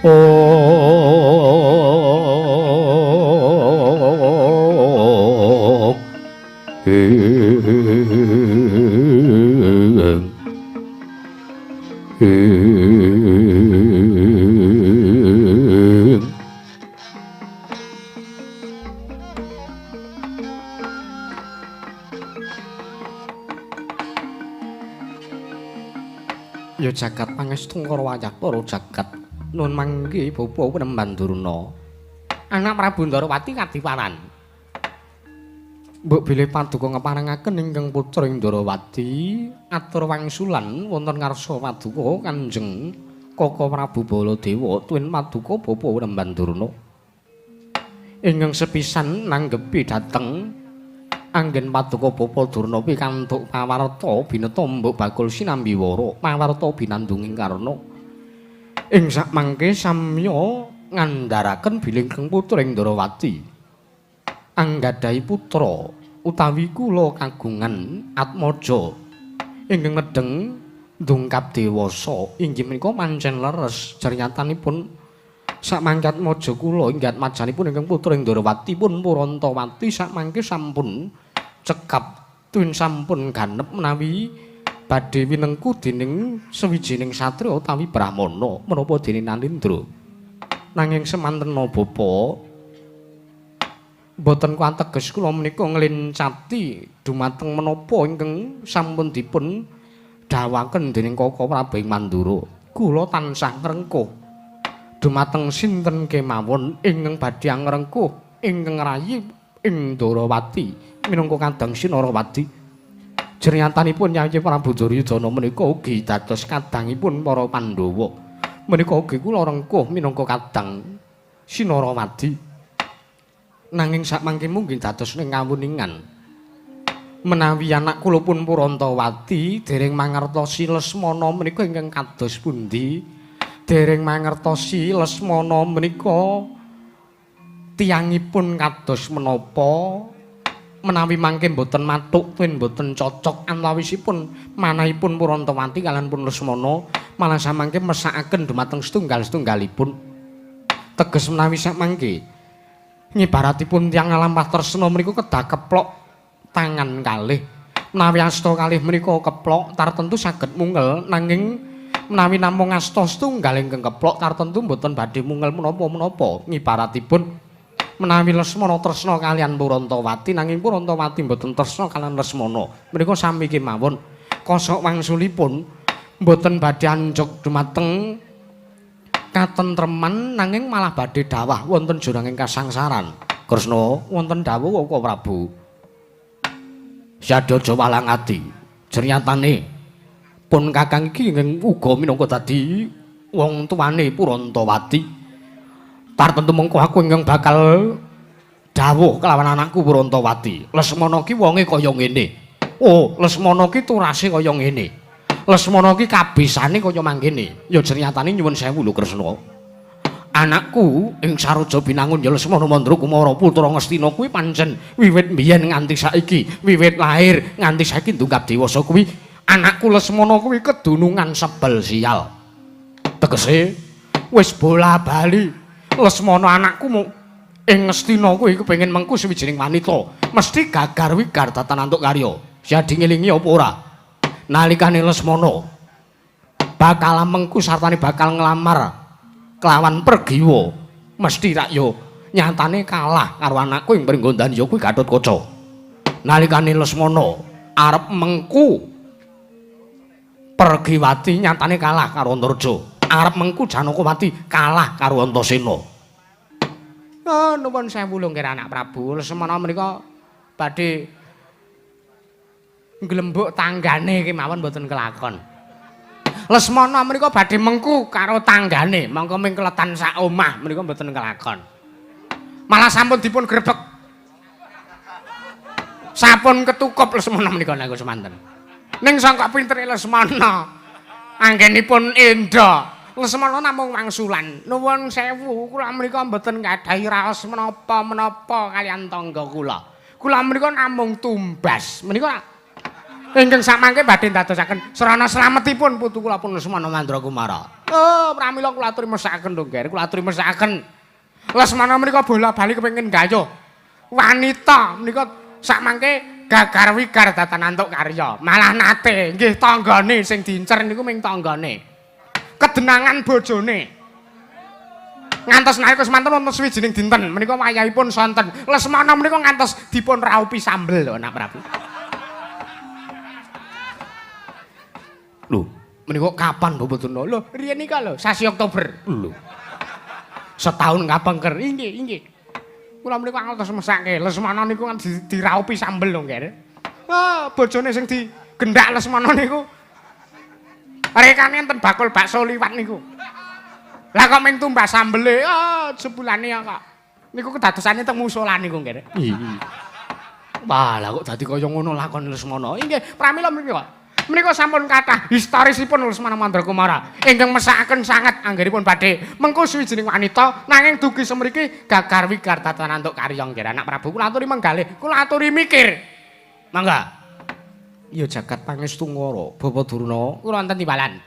Om Ya jagat pangestu karo wayah para jagat nun mangke bapa Penemban Durna anak Prabu Ndarawati kadiparan mbok bilih paduka ngeparengaken ingkang putra ing Ndarawati atur wangsulan wonten ngarsa paduka Kanjeng Kaka Prabu Baladewa tuwin paduka bapa Penemban Durna ingkang sepisan nanggepi dhateng anggen paduka bapa Durna pikantuk pawarta bineta mbok bakul sinambi wara pawarta binandunging karna ing sakmangke samya ngandharaken bilih ingkang putra ing Ndarawati anggadhahi putra utawi kula kagungan atmaja ingkang nedheng ndungkap dewasa inggih menika pancen leres jernyatanipun sakmangke atmaja kula inggih atmajanipun ingkang putra ing Ndarawati pun Purantawati sakmangke sampun cekap tuwin sampun ganep menawi badhe winengku dening sawijining satriya utawi brahmana menapa dene Nalindra nanging semantena bapa mboten kuateges kula menika nglencati dumateng menapa ingkang sampun dipun dawaken dening Kaka Prabu ing Mandura kula tansah ngrengkuh dumateng sinten kemawon ingkang badhe ngrengkuh ingkang rayi ing Ndarawati minangka kadang Sinarawati. Jernyatanipun Yayi Prabu Duryudana menika ugi dados kadangipun para Pandhawa. Menika ugi kula rengkuh minangka kadang Sinarawati. Nanging sakmangke mungkin dados ning kawuningan menawi anak kula pun Purantawati dereng mangertosi Lesmana menika ingkang kados pundi, dereng mangertosi Lesmana menika tiyangipun kados menapa, menawi mangke mboten matuk tuwin mboten cocok antawisipun manahipun Purantawati kaliyan pun Lesmana malah samangke mesakaken dumateng setunggal-setunggalipun. Teges menawi samangke ngibaratipun tiyang nglampah tresna menika kedah keplok tangan kalih, menawi asta kalih menika keplok tartentu saged mungel, nanging menawi namung asta setunggal ingkang keplok tartentu mboten badhe mungel menapa-menapa. Ngibaratipun Menawi Lesmana tresna kaliyan Purantawati nanging Purantawati mboten tresna kaliyan Lesmana. Menika sami kemawon kosok wangsulipun mboten badhe anjog dumateng katentreman nanging malah badhe dawah wonten juranging kasangsaran. Kresna wonten dawuh Koko Prabu. Syadha walang ati. Jernyatane pun kakang iki ingkang uga minangka dadi wong tuane Purantawati. Tartentu mengko aku ingkang bakal dawuh kelawan anakku Purantawati. Lesmana ki wonge kaya ngene. Oh, Lesmana ki turase kaya ngene. Lesmana ki kabisane kaya mangkene. Ya jernyatane nyuwun sewu lho Kresna. Anakku ing Saroja Binangun ya Lesmana Mandra Kumara putra Ngastina kuwi pancen wiwit mbiyen nganti saiki, wiwit lahir nganti saiki ndungkap dewasa kuwi anakku Lesmana kuwi kedunungan sebel sial. Tegese wis bola-bali Lesmana anakku ing Ngastina kuwi kepengin mengku sawijining wanita, mesti gagar wigar datan antuk karya. Siadi ngelingi apa ora? Nalikane Lesmana bakal mengku sartane bakal nglamar kelawan Pergiwa, mesti rak yo nyatane kalah karo anakku ing Pringgondani ya kuwi Gatotkaca. Nalikane Lesmana arep mengku Pergiwati nyatane kalah karo Antarja. Arep mengku Janakawati kalah karo Antasena. Oh, nuwun sewu lho nggih anak Prabu. Lesmana menika badhe nglembuk tanggane kemawon mboten kelakon. Lesmana menika badhe mengku karo tanggane, mongko ming kletan sak omah menika mboten kelakon. Malah sampun dipun grebek. Sampun ketukup Lesmana menika niku semanten. Ning sangka pintere Lesmana anggenipun endha. Lesmana namung wangsulan. Nuwun sewu, kula menika mboten nggadahi raos menapa-menapa kaliyan tangga kula. Kula menika namung tumbas. Menika ingkang samangke badhe ndadosaken srana slametipun putu kula pun Lesmana Mandra Kumara. Oh, pramila kula aturi mesakaken lho, Ngger. Kula aturi mesakaken. Lesmana menika bola-bali kepengin gayuh wanita menika samangke gagar wigar datan antuk karya. Malah nate nggih tanggane sing diincer niku ming tanggane. Kedenangan bojone. Ngantos nalika semanten wonten sawijining dinten menika wayahipun sonten. Lesmana menika ngantos dipun raupi sambel lho anak Prabu. Lho, menika kapan Bapak Durna? Lho, riyen nika lho, sasi Oktober. Lho. Setahun kapengker. Inggih, inggih. Kula menika ngantos mesake Lesmana niku kan diraupi sambel lho, Ngger. Ah, bojone sing digendak Lesmana niku rekane enten bakul bakso liwat niku. Lah kok ming tumbas sambele, ah jebulane ya kok. Niku kedadosane teng musala niku, Ngger. Iya. Wah, lah kok dadi kaya ngono lakon Lesmana. Inggih, pramila menika. Menika sampun kathah historisipun Lesmana Mandra Kumara ingkang mesakaken sanget anggenipun badhe mengku sawijining wanita nanging dugi semriki gagar wigar datan antuk karya nggih anak Prabu. Kula aturi menggalih, kula aturi mikir. Mangga. Ya jagat pangestu ngara Bapak Durna, kula wonten timbalan.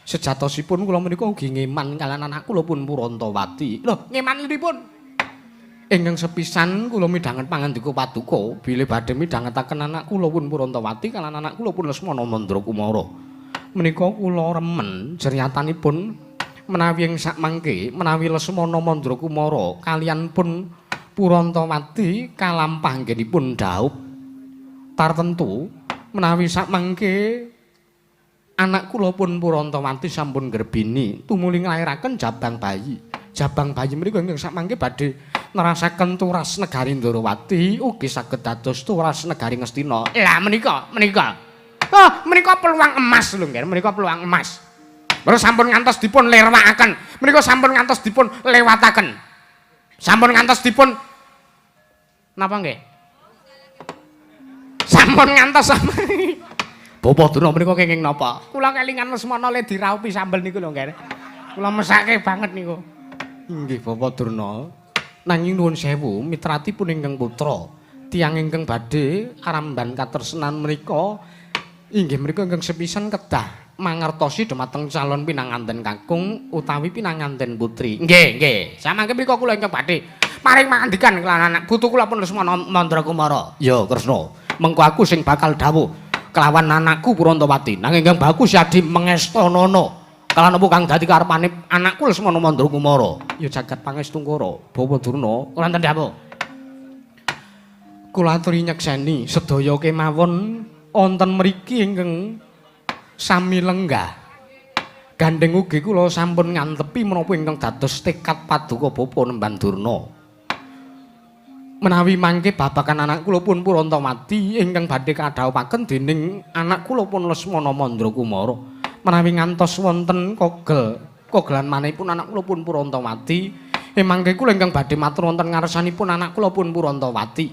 Sejatosipun kula menika ugi ngeman kaliyan anak kula pun Purantawati. Lho, ngeman pripun? Ingkang sepisan kula midhanget pangandika paduka bilih badhe midhangetaken anak kula pun Purantawati kaliyan anak kula pun Lesmana Mandra Kumara. Menika kula remen jernyatanipun menawi ing sakmangke menawi Lesmana Mandra Kumara kaliyan pun Purantawati kalampah anggenipun dhaup tartentu menawi sakmangke anak kula pun Purantawati sampun grebini tumuli nglairaken jabang bayi. Jabang bayi menika ingkang sakmangke badhe nerasaken turas negari Ndorowati ugi saged dados turas negari Ngastina. Lah menika, menika. Oh, menika peluang emas lho, Ngger. Menika peluang emas. Menika sampun ngantos dipun lirwakaken. Menika sampun ngantos dipun lewataken. Sampun ngantos dipun napa nggih? Sampun ngantos. Bapak Durna menika kenging napa? Kula kelingan Lesmana le diraupi sambel niku lho, Ngger. Kula mesake banget niku. Inggih Bapak Durna. Nanging nuwun sewu mitratipun ingkang putra, tiyang ingkang badhe aramban katresnan menika inggih menika ingkang sepisan kedah mangertosi dumateng calon pinanganten kakung utawi pinanganten putri. Nggih, nggih. Samangke mriku kula ingkang badhe paring mangandikan kelawan anak putu kula pun Lesmana Mandra Kumara. Ya, Kresna. Mengko aku sing bakal dawuh kelawan anakku Purantawati. Nanging ingkang baku siadi mengestanana. Kalan apa kang dadi karepane anakku Lesmana Mandra Kumara? Ya jagat pangestungkara, Bawa Durna, wonten dawuh. Kula aturi nyekseni sedaya kemawon wonten mriki ingkang sami lenggah. Gandeng ugi kula sampun ngantepi menapa ingkang dados tekad paduka Bapa Nemban Durna. Menawi mangke babagan anak kula pun Purantawati ingkang badhe kadhawuhaken dening anak kula pun Lesmana Mandra Kumara. Menawi ngantos wonten kogel, kogelan manehipun anak kula pun Purantawati, mangke kula ingkang badhe matur wonten ngarsanipun anak kula pun Purantawati.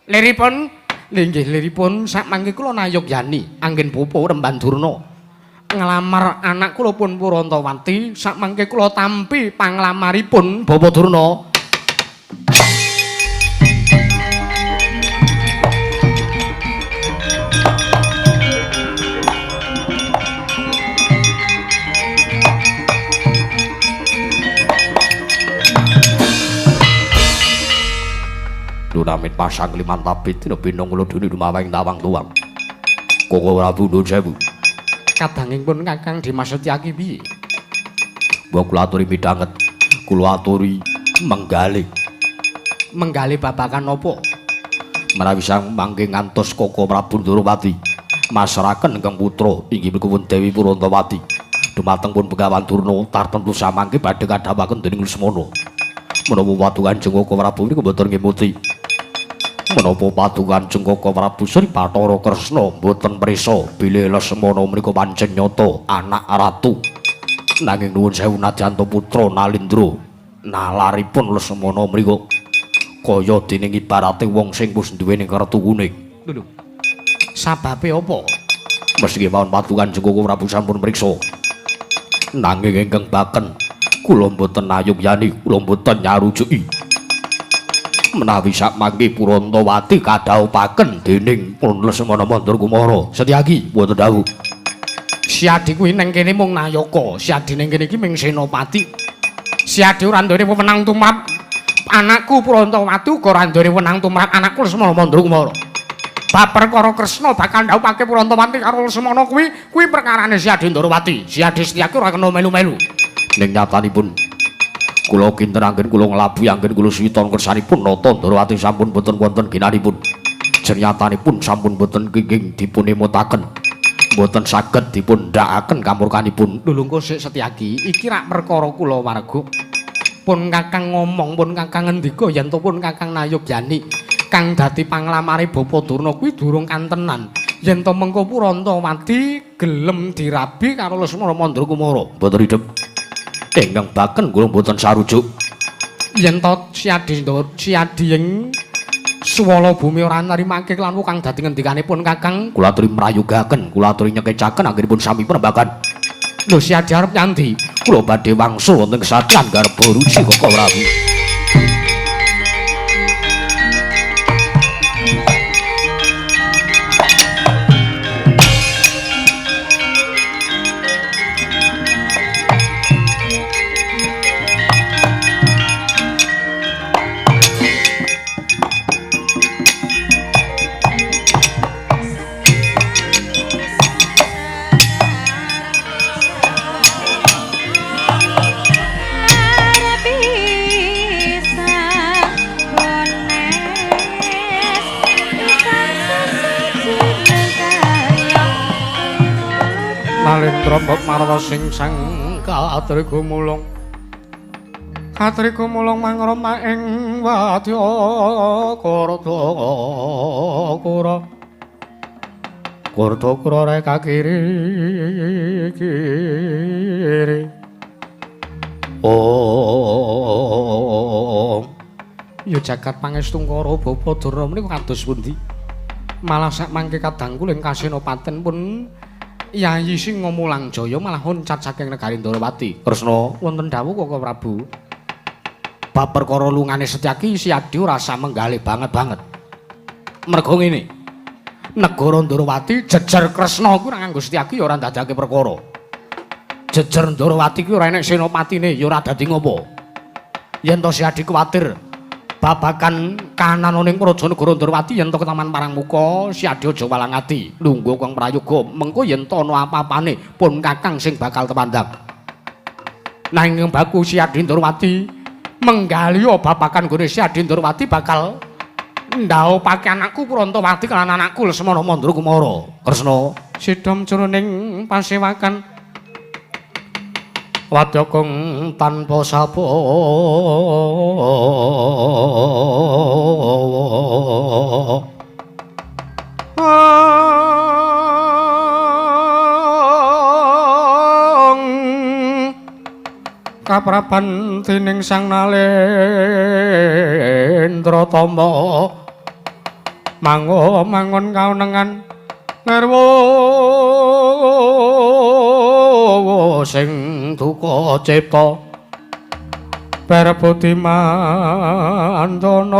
Liripun, inggih liripun sakmangke kula nayogyani anggen Bapa Remban Durna nglamar anak kula pun Purantawati, sakmangke kula tampi panglamaripun Bapa Durna. Lunamit pasang liman tabit dina binong kula dene lumaweng tawang tuwang. Koko Prabu nuwun sewu. Kadanging pun Kakang Dimas Setyaki piye? Mbok kula aturi midhanget, kula aturi menggalih. Menggalih babagan napa? Menawi sang mangke ngantos Koko Prabu Ndorowati masraken ingkang putra inggih menika pun Dewi Purantawati. Dumateng pun Begawan Durna tartemtu samangke badhe kadhawuhaken dening Lesmana. Menapa watu Kanjeng Koko Prabu niku mboten ngemuti. Menapa padu Kanjeng Koko Prabu Sri Bathara Kresna mboten prisa bilih Lesmana menika pancen nyata anak ratu. Nanging nuwun sewu nadyan putra Nalindra nalaripun Lesmana menika kaya dening ibarate wong sing wis duweni kertu kuning. Lho. Sababe apa? Meski mawon padu Kanjeng Koko Prabu sampun mriksa. Nanging ingkang baken kula mboten nayogyani, kula mboten nyarujuki. Menawi sakmangke Purantawati kadhawuhaken dening pun Lesmana Mandra Kumara. Setyaki wonten dawuh. Siadi kuwi nang kene mung nayaka, Siadi ning kene iki mung senopati. Siadi ora duwe wewenang tumrap anakku Purantawati uga ora duwe wewenang tumrap anakku Lesmana Mandra Kumara. Bab perkara Kresna bakal ndhawuhake Purantawati karo Lesmana kuwi, kuwi perkarane Siadi Ndorowati. Siadi Setyaki ora kena melu-melu. Ning nyatanipun kula kinten anggen kula nglabuhi anggen kula suwiton kersanipun nata Ndorowati sampun boten wonten ginanipun. Jernyatanipun sampun boten kenging dipun emutaken. Mboten saged dipun ndhakaken kamurkanipun. Lho engko sik Setyaki, iki rak perkara kula warga. Pun Kakang ngomong, pun Kakang ngendika yen to pun Kakang nayogyani kang dadi panglamare Bapa Durna kuwi durung kantenan. Yen to mengko Purantawati gelem dirabi karo Lesmana Mandra Kumara. Mboten ridhep. Ingkang baken kula mboten sarujuk. Yen to Siadi Siadi ing swala bumi ora nrimake lan kang dadi ngendikanipun Kakang, kula aturi mrayugaken, kula aturi nyekecaken anggenipun sami prembagan. Lho Siadi arep nyandi? Kula badhe wangsul wonten kesatyan garba ruci Koko Prabu. Nalendra mbok marwa sing sang katri gumulung. Katri gumulung mangroma ing wadya Kurta kura. Kurta kura reka kiri kiri. Om. Ya jagat pangestungkara Bapa Durna menika kados pundi? Malah sak mangke kadang kula ing Kasenopaten pun Yayi Singa Mulang Jaya malah loncat saking negari Ndorowati. Kresna wonten dawuh Koko Prabu. Bab perkara lungane Setyaki Siadi ora samenggalih banget-banget. Mergo ngene. Negara Ndorowati jejer Kresna kuwi ora nganggo Setyaki ya ora ndadekake perkara. Jejer Ndorowati kuwi ora enek senopatine ya ora dadi ngopo. Yen to Siadi kuwatir Babagan kananoning Praja Negara Ndrawati yen to ketaman Parangmuka Siadi aja walang ati lungguh kang prayoga mengko yen to ana apa-apane pun Kakang sing bakal tepandhang. Nanging baku Siadi Ndrawati menggaliya babagan gone Siadi Ndrawati bakal ndhaopake anakku Prantawati lan anakku Lesmana Mandra Kumara. Kresna sidha jroning pasewakan wadya kang tanpa sapa kaprapan dening Sang Nalendra Tama mango mangon kaunengan ngarwa sing duka cipta perbudi mandana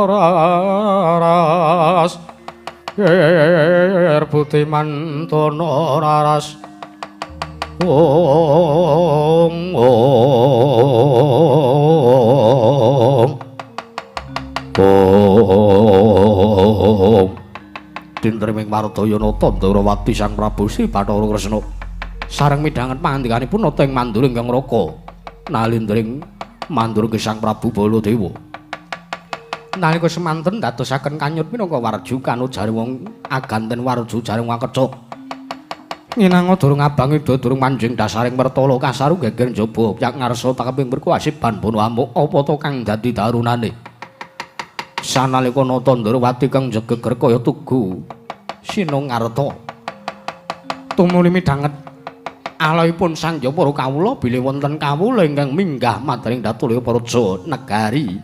raras perbudi mandana raras ong ong ong tintriming Wardaya Nata Ndrawati Sang Prabu Sri Bathara Kresna sareng midhanget pangandikanipun nata ing Mandura ingkang Raka nalindring Mandura Sang Prabu Baladewa. Nalika semanten dadosaken kanyut minangka warju kanujare wong aganten warju jare wong akecuk. Nginanga durung abang ida durung manjing dasaring mertala kasaru geger njaba yak ngarsa takeping berkuasiban bono amuk apa to kang dadi darunane. Sanalika nata Ndrawati kang jegeger kaya tugu sinungarta tumuli midhanget aloipun sang para kawula bilih wonten kawula ingkang minggah madring Datulya Praja negari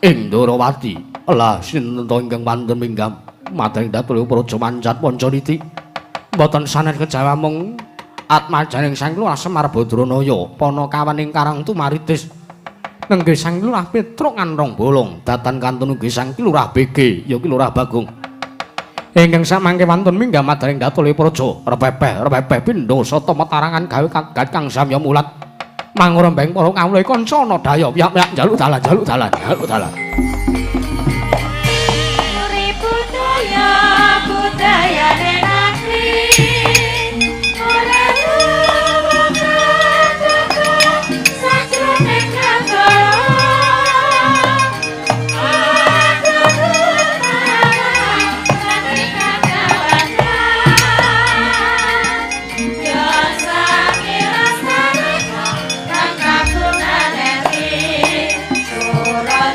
ing Ndrawati. Lah sinten to ingkang wonten minggah madring Datulya Praja mancat Pancaniti? Mboten sanes kejawa mung atmajaning Sang Lurah Semar Badranaya panakawan ing Karang Tumaritis nenggih Sang Lurah Petruk Nganrong Bolong datan kantun ugi Sang Lurah BG ya ki Lurah Bagong ingkang samangke wantun minggah madring Datulya Praja repepeh repepeh pindha sata metarangan gawe kagat kang samya mulat mangrembeng para kawula kancana daya piyak-piyak njaluk dalan njaluk dalan njaluk dalan. Surah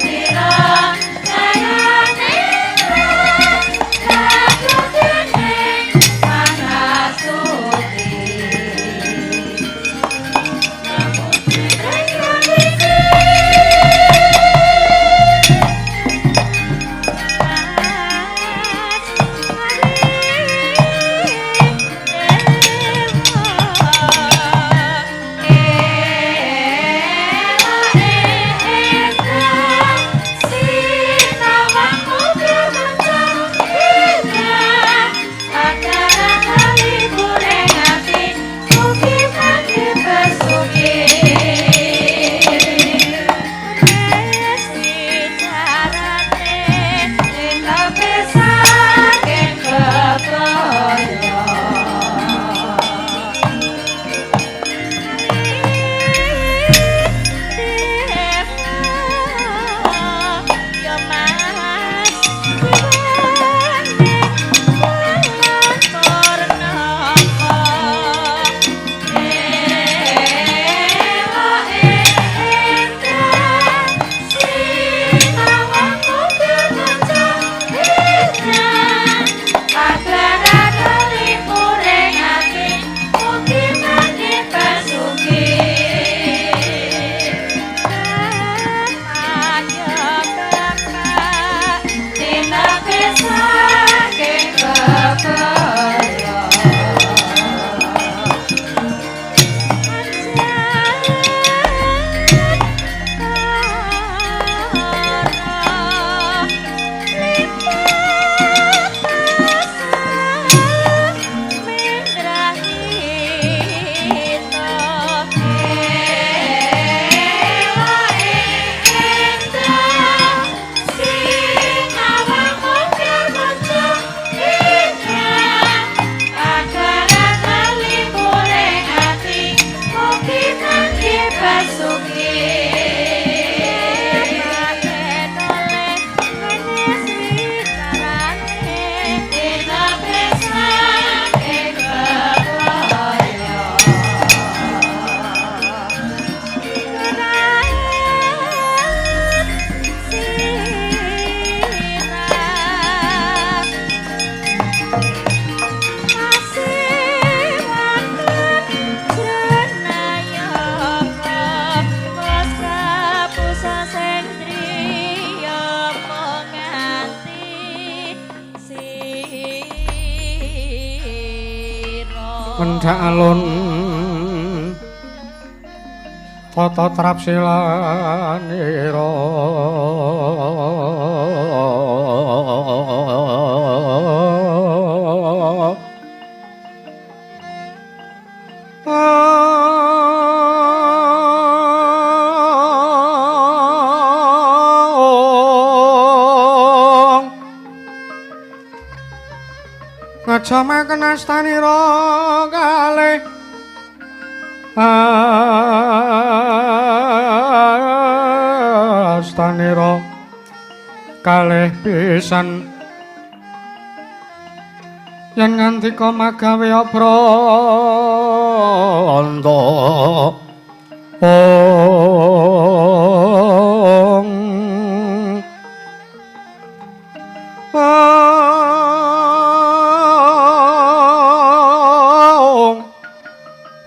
Mendhak alun tata trapsilanira ngejamaken astanira kalih astanira kalih pisan yen ngandika magawe abranta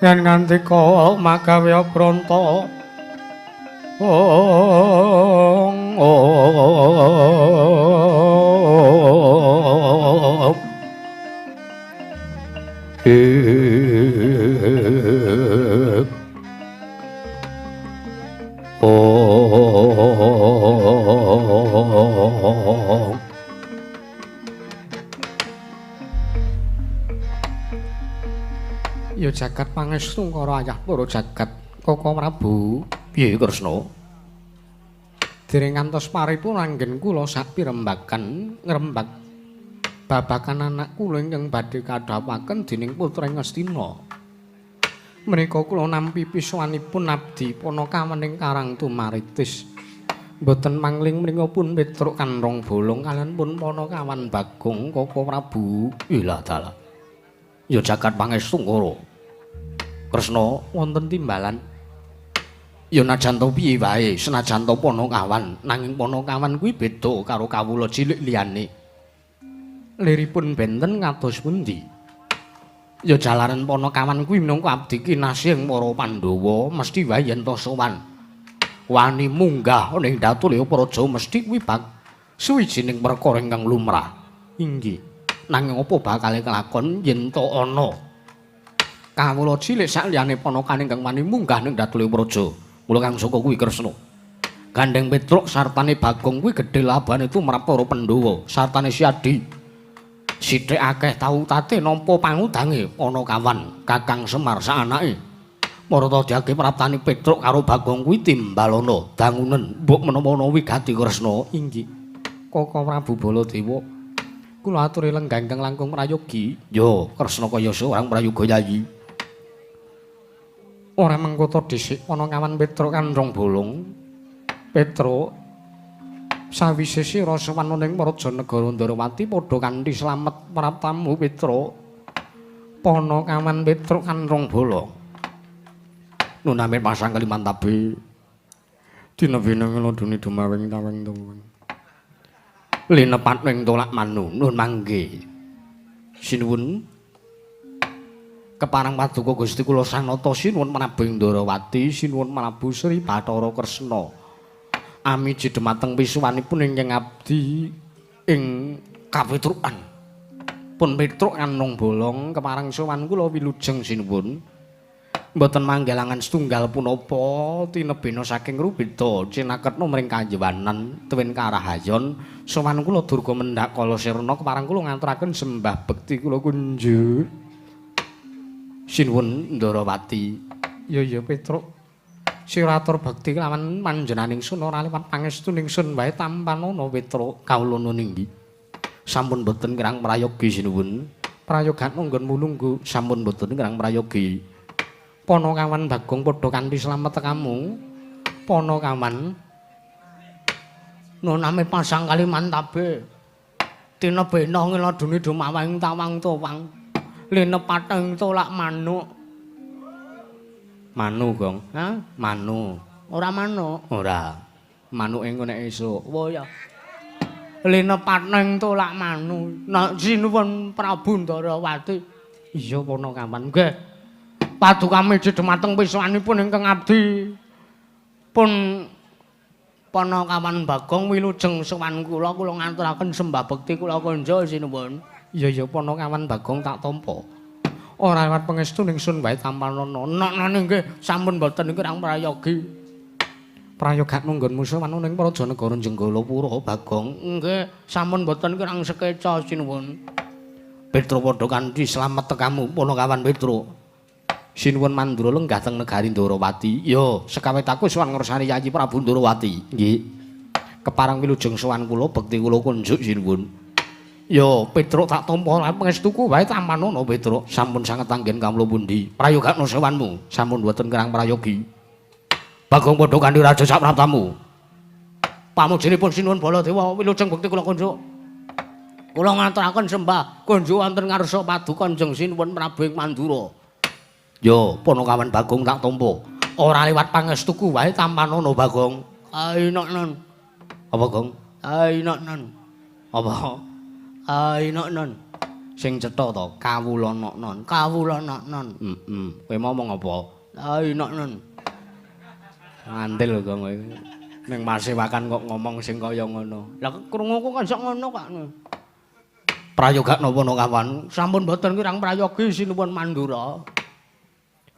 yen ngandika magawe abranta ong Ya jagat pangestu karo ayah para jagat Koko Prabu. Piye Kresna? Dereng ngantos paripun anggen kula sapirembakan ngrembak babakan anak kula ingkang badhe kadhawuhaken dening putra Ngastina. Menika kula nampi pisuwanipun abdi Panakawan ing Karang Tumaritis. Mboten mangling mriko pun Petruk Kanrong Bolong kaliyan pun Panakawan Bagong Koko Prabu. Ilah dalah. Ya jagat pangestu karo Kresna wonten timbalan. Ya najan to piye wae, senajan to Panakawan, nanging Panakawan kuwi beda karo kawula cilik liyane. Liripun benten kados pundi? Ya jalaran Panakawan kuwi minangka abdi kinasih ing para Pandhawa, mesti wae yen to sowan wani munggah ning Datulya Praja mesti kuwi bak suwijining perkara ingkang lumrah. Inggih. Nanging apa bakale kelakon yen to ana kawula cilik sakliyane Panakawan ingkang wani munggah ning Datulya Praja. Mula kang saka kuwi Kresna. Gandeng Petruk sartane Bagong kuwi gedhe labane tumrap para Pandhawa, sartane Siadi. Sithik akeh tau tate nampa pangudange Panakawan Kakang Semar saanake. Marata diake praptane Petruk karo Bagong kuwi timbalana dangunen mbok menawa ana wigati Kresna. Inggih. Koko Prabu Baladewa, kula aturi lenggah ingkang langkung prayogi. Ya Kresna kaya seorang prayoga yayi. Ora mengkoto dhisik Panakawan Petruk Kanrong Bolong. Petruk sawise sira sowan ning Praja Negara Ndarawati padha kanthi slamet praptamu Petruk. Panakawan Petruk Kanrong Bolong. Nuname pasang kalimantabe dina bina ngelodone dumawing tawing tuwing. Linepat ning tolak manu nun mangke. Sinuwun keparang paduka Gusti kula Sang Nata sinuwun Prabu Ndarawati sinuwun Prabu Sri Bathara Kresna. Amiji dumateng pisuwanipun ingkang abdi ing kapetrukan. Pun Petruk Kanrong Bolong keparang sowan kula wilujeng sinuwun. Mboten manggalangan setunggal punapa tinebena saking rubeda cinaketna mring kajewanan tuwin karahayon sowan kula durga mendhak kala sirna keparang kula ngaturaken sembah bekti kula kunjuk. Sinuwun Ndarawati. Ya ya Petruk, sira atur bekti lawan panjenenganing sun ora liwat pangestu ningsun wae tampanana Petruk. Kawula nunggi sampun boten kirang prayogi sinuwun. Prayogan nggonmu lungguh sampun boten kirang prayogi. Panakawan Bagong padha kanthi slamet tekamu. Panakawan nuname pasang kalimantabe tinebena ngeladune dumawang tawang towang linepateng tolak manuk. Manu Gong. Ha? Manu. Ora manuk. Ora. Manuke engko nek esuk. Wo ya. Linepateng tolak manu. Nek sinuwun Prabu Ndarawati. Iya Panakawan. Nggih. Paduka miji dumateng pisuwanipun ingkang abdi pun Panakawan Bagong wilujeng sowan kula, kula ngaturaken sembah bekti kula konjo sinuwun. Iya ya Panakawan Bagong tak tampa. Ora lewat pangestu ningsun wae tampanana. Nok-none nggih sampun boten kirang prayogi. Prayogakno nggonmu sowan ning praja negara Jenggalapura Bagong. Nggih, sampun boten kirang sekeca sinuwun. Petro padha kanthi slamet tekamu Panakawan Petro. Sinuwun Mandura lenggah teng negari Ndorowati. Ya, sekawit aku sowan ngersani Yayi Prabu Ndorowati. Nggih. Kepareng wilujeng sowan kula bekti kula kunjuk sinuwun. Ya, Petruk tak tampa lan pangestuku wae tampanana Petruk. Sampun sanget anggen kawula pundi. Prayogakno sowanmu. Sampun boten kirang prayogi. Bagong padha kanthi raja sapraptamu. Pamujinipun Sinuwun Baladewa wilujeng bekti kula kunjuk. Kula ngaturaken sembah kunjuk wonten ngarsa paduka Kanjeng Sinuwun Prabu ing Mandura. Ya, Panakawan Bagong tak tampa. Ora liwat pangestuku wae tampanana Bagong. Ainoknon. Apa, Gong? Ainoknon. Apa? Ainoknon. Sing cetha to, kawula noknon. Kawula noknon. Heeh. Kowe ngomong apa? Ainoknon. Ngandel Gong kowe. Ning masewakan kok ngomong sing kaya ngono. Lah krunguku kan sok ngono kok. Prayoga napa kawan? Sampun boten kirang prayogi Sinuwun Mandura.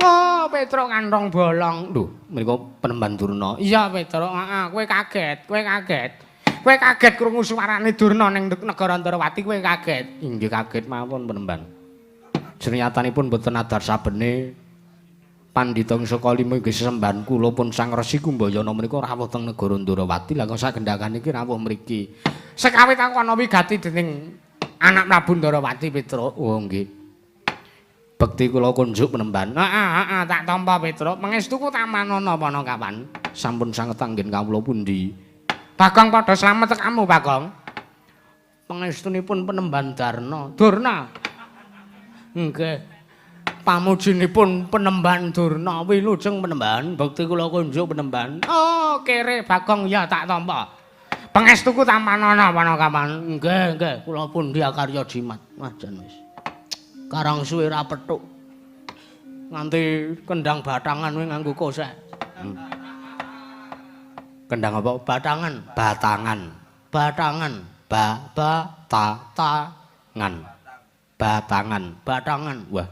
Oh, Petruk kantong bolong. Lho, menika penemban Durna. Iya, Petruk. Heeh, kowe kaget, kowe kaget. Kowe kaget krungu suarane Durna ning negara Ndorowati, kowe kaget. Inggih kaget mawon penemban. Jenengatanipun boten adar sabene pandhita saka lima inggih sesembahan kula pun Sang Resi Kumbayana menika rawuh teng negara Ndorowati. Lah kok sagendhakan iki rawuh mriki. Sekawit aku ana wigati dening anak Prabu Ndorowati, Petruk. Oh, nggih. Bekti kula kunjuk penemban. Heeh, heeh, tak tampa Petruk. Pangestuku tamanana Panakawan. Sampun sanget anggen kawula pundi. Bagong padha slamet tekamu, Bagong. Pangestunipun penemban Darna. Durna. Nggih. Pamujinipun penemban Durna wilujeng penemban. Bekti kula kunjuk penemban. Oh, kere Bagong ya tak tampa. Pangestuku tamanana Panakawan. Nggih, nggih, kula pundi akarya jimat. Wah, jan wis. Karang suwe ra petuk. Nganti kendang batangan kuwi nganggo kosek. Kendang apa? Batangan, batangan. Batangan, ba ba ta ta ngan. Batangan, batangan. Wah.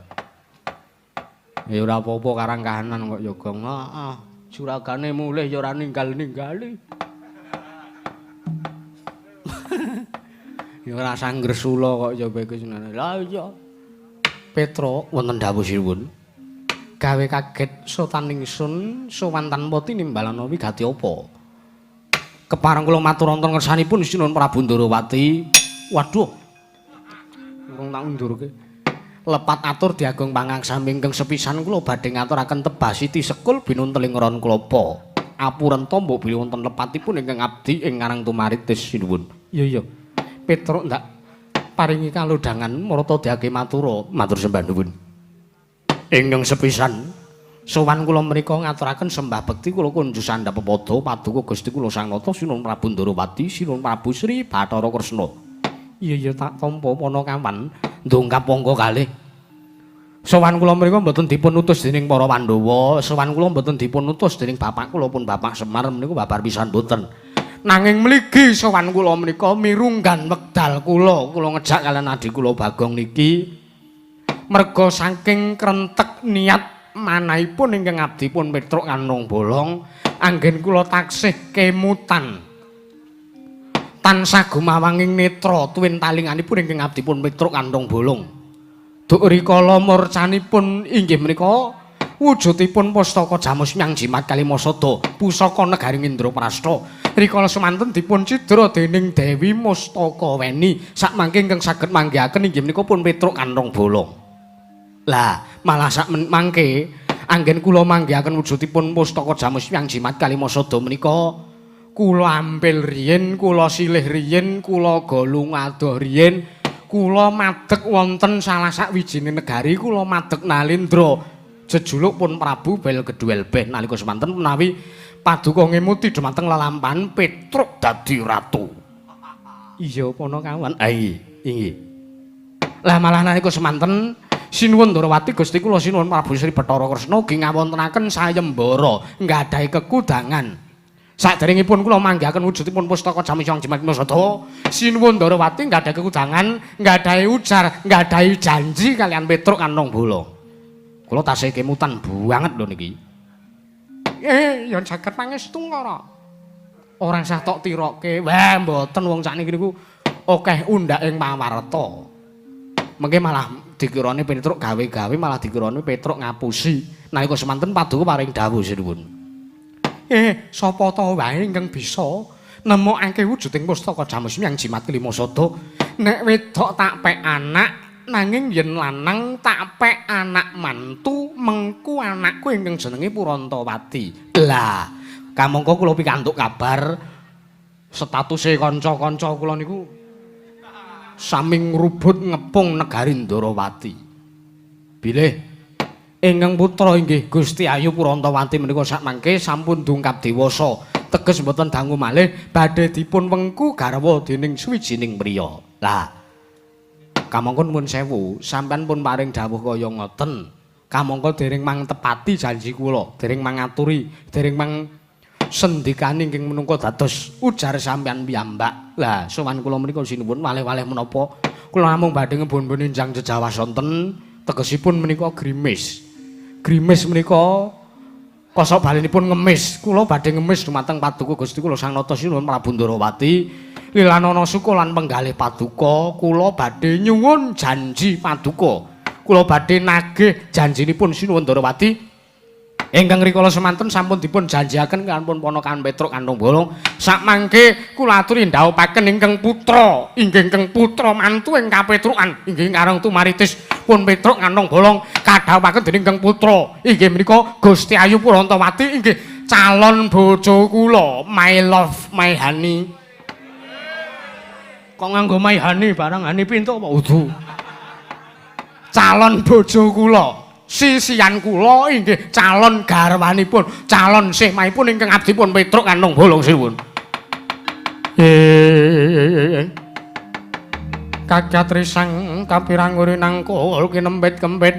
Ya ora apa-apa karang kahanan kok ya, Gong. Heeh. Juragane mulih ya ora ninggal-ninggali. Ya ora sanggresula kok ya kowe iki senane. Lah iya. Petruk wonten dawuh sinuwun. Gawe kaget sotan ingsun sowan tanpa tinimbalan wigati apa? Kepareng kula matur wonten ngersanipun Sinuwun Prabu Ndorowati. Waduh. Urung tak undurke. Lepat atur diagung pangaksami ingkang sepisan kula badhe ngaturaken tebasiti sekul binunteling ron klapa. Apurenta mbok bilih wonten lepatipun ingkang abdi ing Karang Tumaritis sinuwun. Iya iya. Petruk ndak paringi kalodhangan marata diage matura, matur sembah nuwun. Ingkang sepisan sowan kula menika ngaturaken sembah bekti kula kunjuk sandhap pepada paduka Gusti kula Sang Nata Sinuwun Prabu Ndorowati Sinuwun Prabu Sri Bathara Kresna. Iya iya tak tampa Panakawan ndongkap angka kalih. Sowan kula menika mboten dipun utus dening para Pandhawa, sowan kula mboten dipun utus dening bapak kula pun Bapak Semar menika babar pisan mboten. Nanging mligi sowan kula menika mirunggan wekdal kula, kula ngejak kalian adhi kula Bagong niki merga saking krentek niat manahipun ingkang abdi pun Petruk Kanthong Bolong anggen kula taksih kemutan tansah gumawanging netra tuwin talinganipun ingkang abdi pun Petruk Kanthong Bolong. Duk rikala murcanipun inggih menika wujudipun pustaka Jamus Myang Jimat Kalimasada, pusaka negari Indraprasta. Rikala semanten dipun cidra dening Dewi Mustaka Weni, sakmangke ingkang saged manggihaken inggih menika pun Petruk Kanthong Bolong. Lah, malah sak mangke anggen kula manggihaken wujudipun pustaka Jamus Myang Jimat Kalimasada menika kula ampil riyin, kula silih riyin, kula golung adoh riyin, kula madeg wonten salah sakwijine negari, kula madeg Nalendra. Jejuluk pun Prabu Belgeduelbeh nalika semanten menawi paduka ngemuti dumateng lelampahan Petruk dadi ratu. Iya Panakawan. Ha inggih. Lah malah nalika semanten Sinuwun Ndorowati Gusti kula Sinuwun Prabu Sri Bathara Kresna ugi ngawontenaken sayembara nggadahi kekudangan. Saderengipun kula manggihaken wujudipun pustaka Jamus Hyang Jimat Sadawa, Sinuwun Ndarawati nggadahi kekudangan, nggadahi ujar, nggadahi janji kalian Petruk Kantong Bolong. Kula tasih kemutan banget lho niki. Ya jagat pangestu Ngara. Ora sah tok tiroke. Wah, mboten wong sakniki niku akeh undhak ing pawarta. Mengke malah dikirane Petruk gawe-gawe, malah dikirane Petruk ngapusi. Nalika semanten paduka paring dawuh sinuwun. Sapa ta wae ingkang bisa nemokake wujuding pustaka Jamus Hyang Jimat Kelima Sada? Nek wedok tak pek anak, nanging yen lanang tak pek anak mantu, mengku anakku ingkang jenenge Purantawati. Lah, kamangka kula pikantuk kabar statuse kanca-kanca kula niku sami ngrubut ngepung negari Ndarawati. Bilih ingkang putra inggih Gusti Ayu Purantawati menika sakmangke sampun dungkap dewasa, teges mboten dangu malih badhe dipun wengku garwa dening suwijining priya. Lah, kamangka nuwun sewu, sampean pun paring dawuh kaya ngoten. Kamangka dereng mangtepati janji kula, dereng mangaturi, dereng mang sendikani ingkang menungka dados ujar sampean piyambak. Lah, sowan kula menika sinuwun waleh-waleh menapa kula namung badhe ngebon-bon enjang jejawah sonten, tegesipun menika grimis. Grimis menika kosok balinipun ngemis. Kula badhe ngemis dumateng paduka Gusti kula Sang Nata Sinuwun Prabu Ndarawati. Lilanana suka lan penggalih paduka, kula badhe nyuwun janji paduka. Kula badhe nagih janjinipun Sinuwun Ndarawati ingkang rikala semanten sampun dipun janjiaken kalawan ponakan Petruk Kantong Bolong. Sakmangke kula aturi ndhawuhaken ingkang putra, inggih ingkang putra mantu ing kapetrukan, inggih karang tumaritis pun Petruk Kantong Bolong kadhawuhaken dening ingkang putra, inggih menika Gusti Ayu Purantawati inggih calon bojo kula, my love, my honey. Kok nganggo my honey barang honey pintu apa udu? Calon bojo kula, sisian kula inggih calon garwanipun, calon sehmaipun ingkang abdipun Petruk Kantong Bolong sinuwun. Kakyat risang kapirang uri nangkul kinempit kempit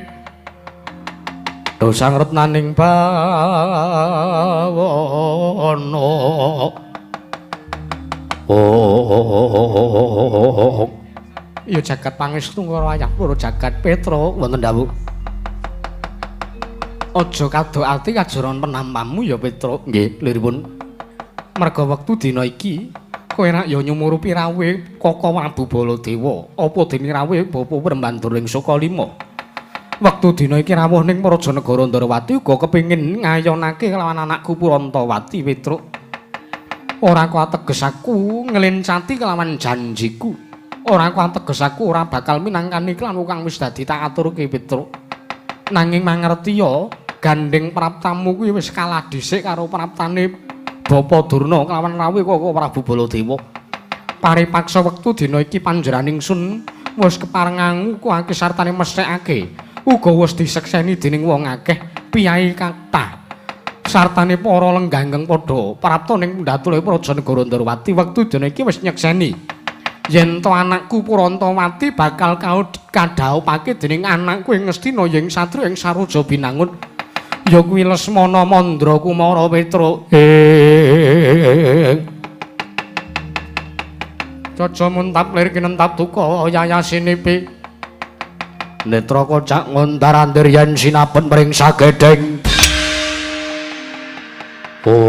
dosang retnaning bawana. Oh, ya jagat pangestu karo ayah pura jagat Petruk wonten dawuh. Aja kadok ati kajoron penampamu ya Petruk. Nggih, liripun. Merga wektu dina iki kowe rak ya nyumurupi rawuhe Koko Prabu Baladewa, apa dene rawuhe Bapa Prembandur ing Sukalima. Wektu dina iki rawuh ning Praja Negara Ndarawati uga kepengin ngayonake kelawan anakku Purantawati Petruk. Ora kuateges aku nglencati kelawan janjiku. Ora kuateges aku ora bakal minangkani kelawan kang wis dadi tak aturke Petruk. Nanging mangerti ya, gandeng praptamu kuwi wis kalah dhisik karo praptane Bapa Durna kelawan rawuhe Koko Prabu Baladewa. Paripaksa wektu dina iki panjenengan ingsun wis kepareng ngukuhake sartane mesthekake, uga wis disekseni dening wong akeh piyai kathah sartane para lenggangeng padha prapta ning Pendatule Praja Negara Ndarawati. Wektu dina iki wis nyekseni yen to anakku Purantawati bakal kadhaupake dening anakku ing Ngastina ing satriya ing Saroja Binangun, ya kuwi Lesmana Mandra Kumara Petruk. Caca muntap lir kinentap duka yayasinipi netra kocak ngontar-andir yen sinapet mring sagedheng. Oh,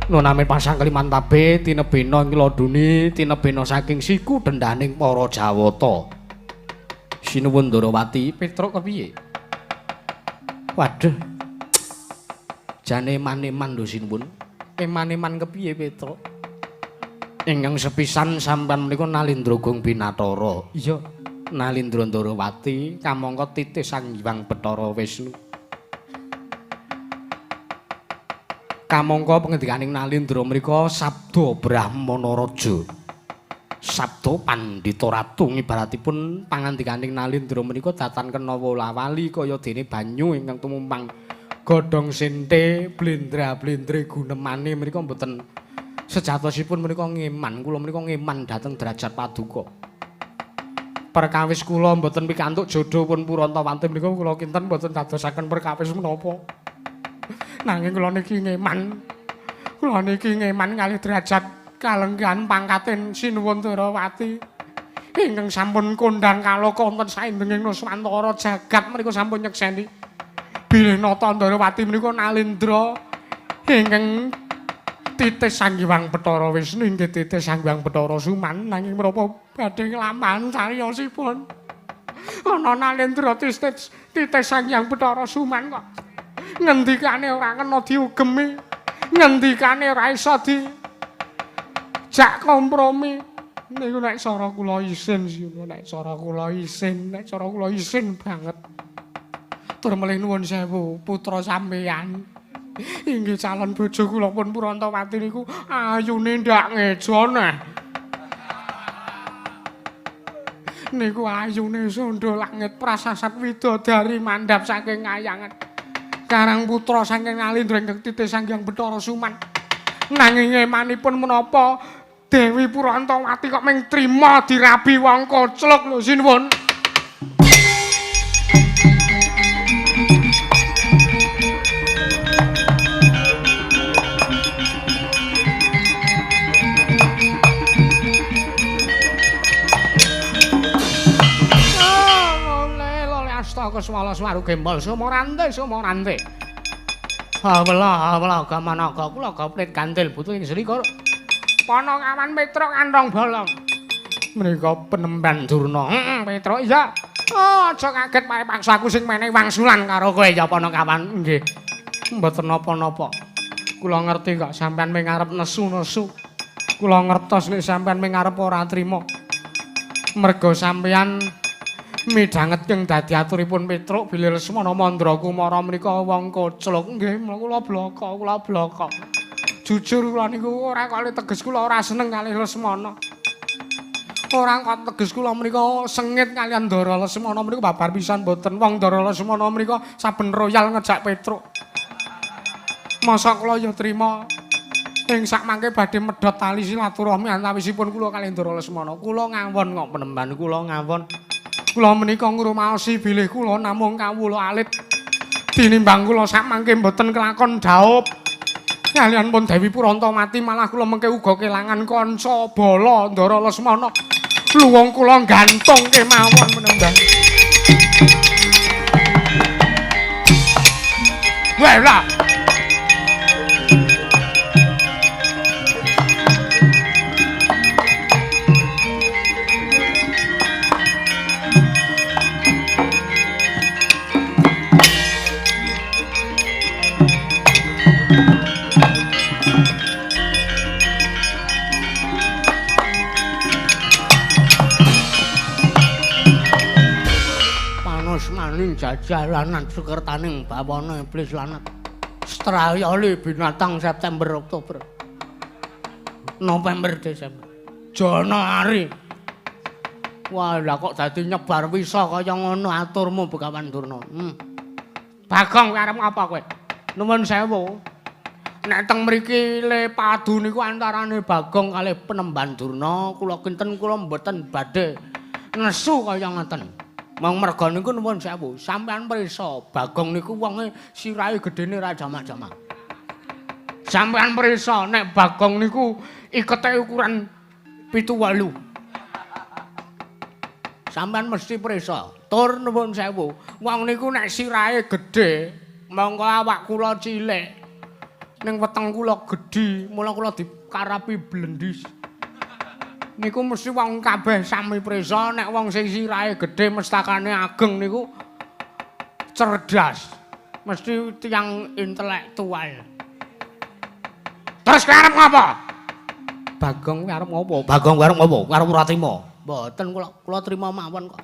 nuname pasang kalimantabe tinebena ing laduni tinebena saking siku dendaning para Jawata. Sinuwun Ndarawati, Petruk kepiye? Waduh. Jane eman-eman lho sinuwun. Eman-eman kepiye Petruk? Ingkang sepisan sampean menika Nalindra Gong Binatara. Iya, Nalindra Ndarawati kamangka titih Sang Hyang Bathara Wisnu. Kamangka pangendikaning Nalindra mriku sabda Brahmana Raja. Sabda Pandhita Ratu ngibaratipun pangandikaning Nalindra menika datan kena wola-wali kaya dene banyu ingkang tumumpang godhong sente blendra-blendre gunemane menika mboten sejatosipun menika ngeman. Kula menika ngeman dhateng derajat paduka. Perkawis kula mboten pikantuk jodho pun Purantawati menika kula kinten mboten dadosaken perkawis menapa. Nanging kula niki ngeman. Kula niki ngeman kalih derajat kalenggahan pangkatin Sinuwun Darawati. Ingkang sampun kondhang kaloka wonten saindenging Nuswantara jagat menika sampun nyekseni. Bilih nata Ndarawati menika nalindra ingkang titis Sang Hyang Bathara Wisnu inggih titis Sang Hyang Bathara Suman nanging menapa badhe nglampahan cariyosipun. Ana nalindra titis titis Sang Hyang Bathara Suman kok ngendikane ora kena diugemi, ngendikane ora iso di jak kompromi. Niku nek cara kula isin, nek cara kula isin, nek cara kula isin banget. Tur melih nuwun sewu putra sampeyan. Inggih calon bojo kula pun Purantawati niku ayune ndak ngejo neh. Niku ayune sondo langit prasasat widodari mandhap saking kayangan. Karang putra saking Nalindra ingkang titis Sang Hyang Bathara Suman. Nanging emanipun menapa Dewi Purantawati kok mung trima dirabi wong koclok lho sinuwun. Keswala swaru gembol sumorante sumorante. Hawela hawela gamanaga kula goplit gantil butuh ing selikur. Panakawan Petruk kantong bolong. Menika penemban Durna. Heeh, Petruk iya. Oh, aja kaget pae paksa aku sing menehi wangsulan karo kowe ya Panakawan. Nggih. Mboten napa-napa. Kula ngerti kok sampean mung arep nesu-nesu. Kula ngertos nek sampean mung arep ora trima. Merga sampean midhanget keng dadi aturipun Petruk bilih Lesmana Mandra Kumara menika wong koclok. Nggih, kula bloko, kula bloko. Jujur kula niku ora kok teges kula ora seneng kalih Lesmana. Ora kok teges kula menika sengit kaliyan Ndara Lesmana menika babar pisan mboten. Wong Ndara Lesmana menika saben royal ngejak Petruk. Masa kula ya trima ing sakmangke badhe medhot tali silaturahmi antawisipun kula kalih Ndara Lesmana. Kula ngawon kok penemban, kula ngawon. Kula menika ngrumaosi bilih kula namung kawula alit tinimbang kula sakmangke mboten kelakon dhaup kaliyan pun Dewi Purantawati malah kula mengke uga kelangan kanca bala Ndara Lesmana. Luwung kula gantung kemawon menembang. Wela maning jajalanan sekertaning bawana iblis lanat strayoli binatang September Oktober November Desember Januari. Wah lah kok dadi nyebar wisa kaya ngono aturmu Begawan Durna. Bagong kowe arep ngapa kowe? Nuwun sewu. Nek teng mriki le padu niku antarane Bagong kalih Penemban Durna kula kinten kula mboten badhe nesu kaya ngoten. Mong merga niku nuwun sewu, sampean prisa Bagong niku wonge sirahe gedene ra jamak-jamak. Sampean prisa nek Bagong niku ikete ukuran 7-8. Sampean mesti prisa. Tur nuwun sewu, wong niku nek sirahe gedhe, mongko awak kula cilik. Ning weteng kula gedhi, mula kula dikarapi blendis. Niku mesti wong kabeh sami prisa nek wong sing sirahe gedhe mestakane ageng niku cerdas. Mesti tiyang intelektual. Terus kowe arep ngopo? Bagong kowe arep ngopo? Bagong kowe arep ngopo? Kowe arep ora trima? Mboten kula, kula trima mawon kok.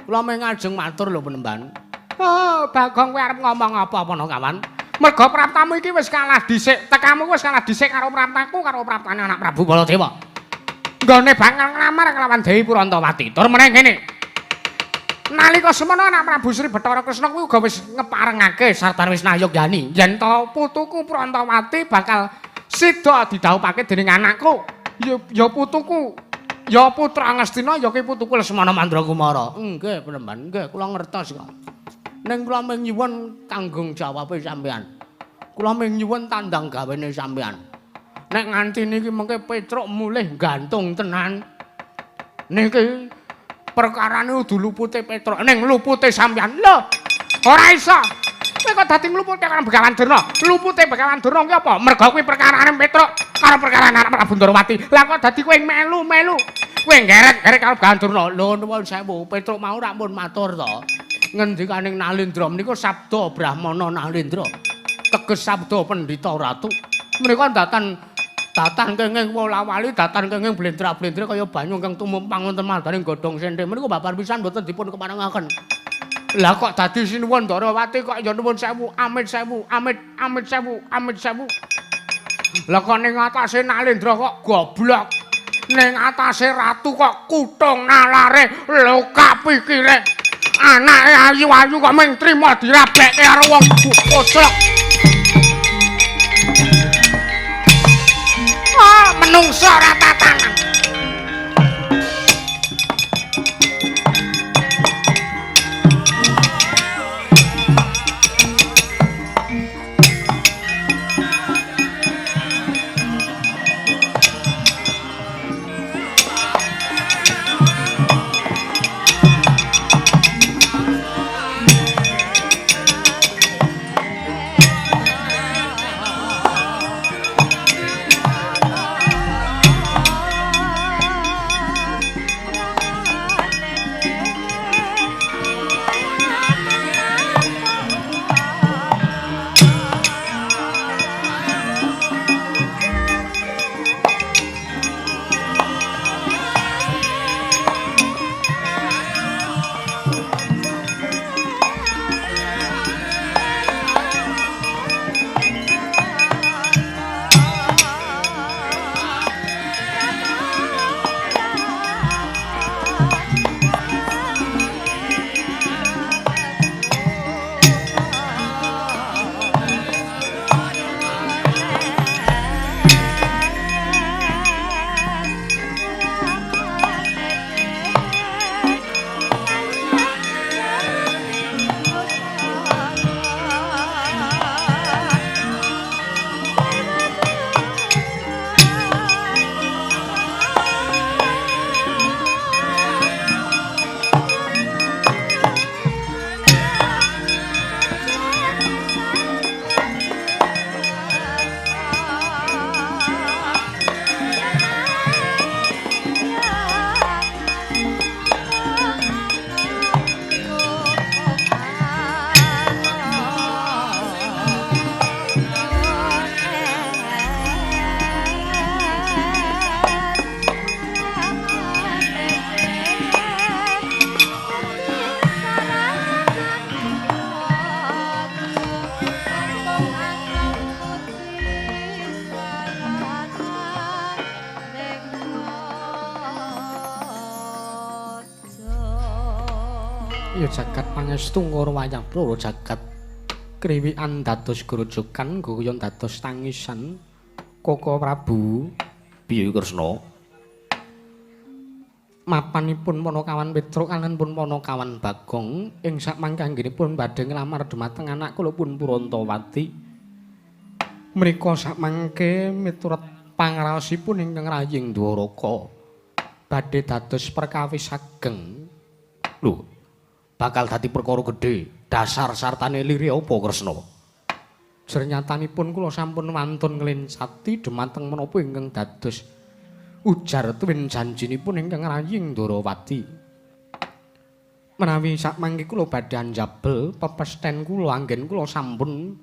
Kula mung ngajeng matur lho Penemban. Oh, Bagong kowe arep ngomong apa Panakawan? Merga praptamu iki wis kalah dhisik, tekamu wis kalah dhisik karo praptaku karo praptane anak Prabu Baladewa. Nggone bakal nglamar kelawan Dewi Purantawati. Tur meneh ngene. Nalika semono anak Prabu Sri Bathara Kresna kuwi uga wis ngeparengake sartane wis nayogyani yen to putuku Purantawati bakal sida didhawuhake dening anakku. Ya putuku, ya putra Ngastina ya ki putuku Lesmana Mandra Kumara. Nggih, Penemban, nggih kula ngertos kok. Ning kula mung nyuwun tanggung jawabe sampean. Kula mung nyuwun tandang gawene sampean. Nek nganti niki mengke Petruk mulih gantung tenan. Niki perkarane kudu lupute Petruk, ning lupute sampean. Lho, ora iso. Kowe kok dadi ngluputke karo Begawan Durna? Lupute Begawan Durna ki apa? Mergo kuwi perkarane Petruk karo perkarane anak Prabu Ndorowati. Lah kok dadi kowe melu-melu? Kowe ngerek-ngerek karo Begawan Durna. Lho nuwun sewu, Petruk mau rak pun matur to. Ngendikaning Nalindra menika sabda Brahmana Nalindra. Teges sabda Pendhita Ratu. Menika datan datan kenging wola-wali, datan kenging blendra-blendre kaya banyu ingkang tumumpang wonten mardaning godhong senthe. Menika babar pisan mboten dipun keparengaken. Lah kok dadi sinuwun Ndorowati kok ya nuwun sewu, amit sewu, amit amit sewu, amit sewu. Lah kok ning atase Nalindra kok goblok. Ning atase ratu kok kutung nalare, luka pikire. Anake ayu-ayu kok mung trima dirabekke karo wong koclok. Ah, menungso ora tatanan. Ya jagat pangestu ngoro wayang bloro jagat kriwikan dados grojogan goyon dados tangisan Koko Prabu. Piye Kresna? Mapanipun Panakawan Petruk kaliyan pun Panakawan Bagong ing sakmangke anggenipun badhe nglamar dhumateng anak kula pun Purantawati. Mrika sakmangke miturut pangraosipun ingkang raying Dwaraka badhe dados perkawis ageng. Lho, bakal dadi perkara gedhe. Dasar sartane lire apa Kresna? Jernyatanipun kula sampun wantun nglencati dhumateng menapa ingkang dados ujar tuwin janjinipun ingkang raying Ndorowati. Menawi sakmangke kula badhe anjabel pepesten kula anggen kula sampun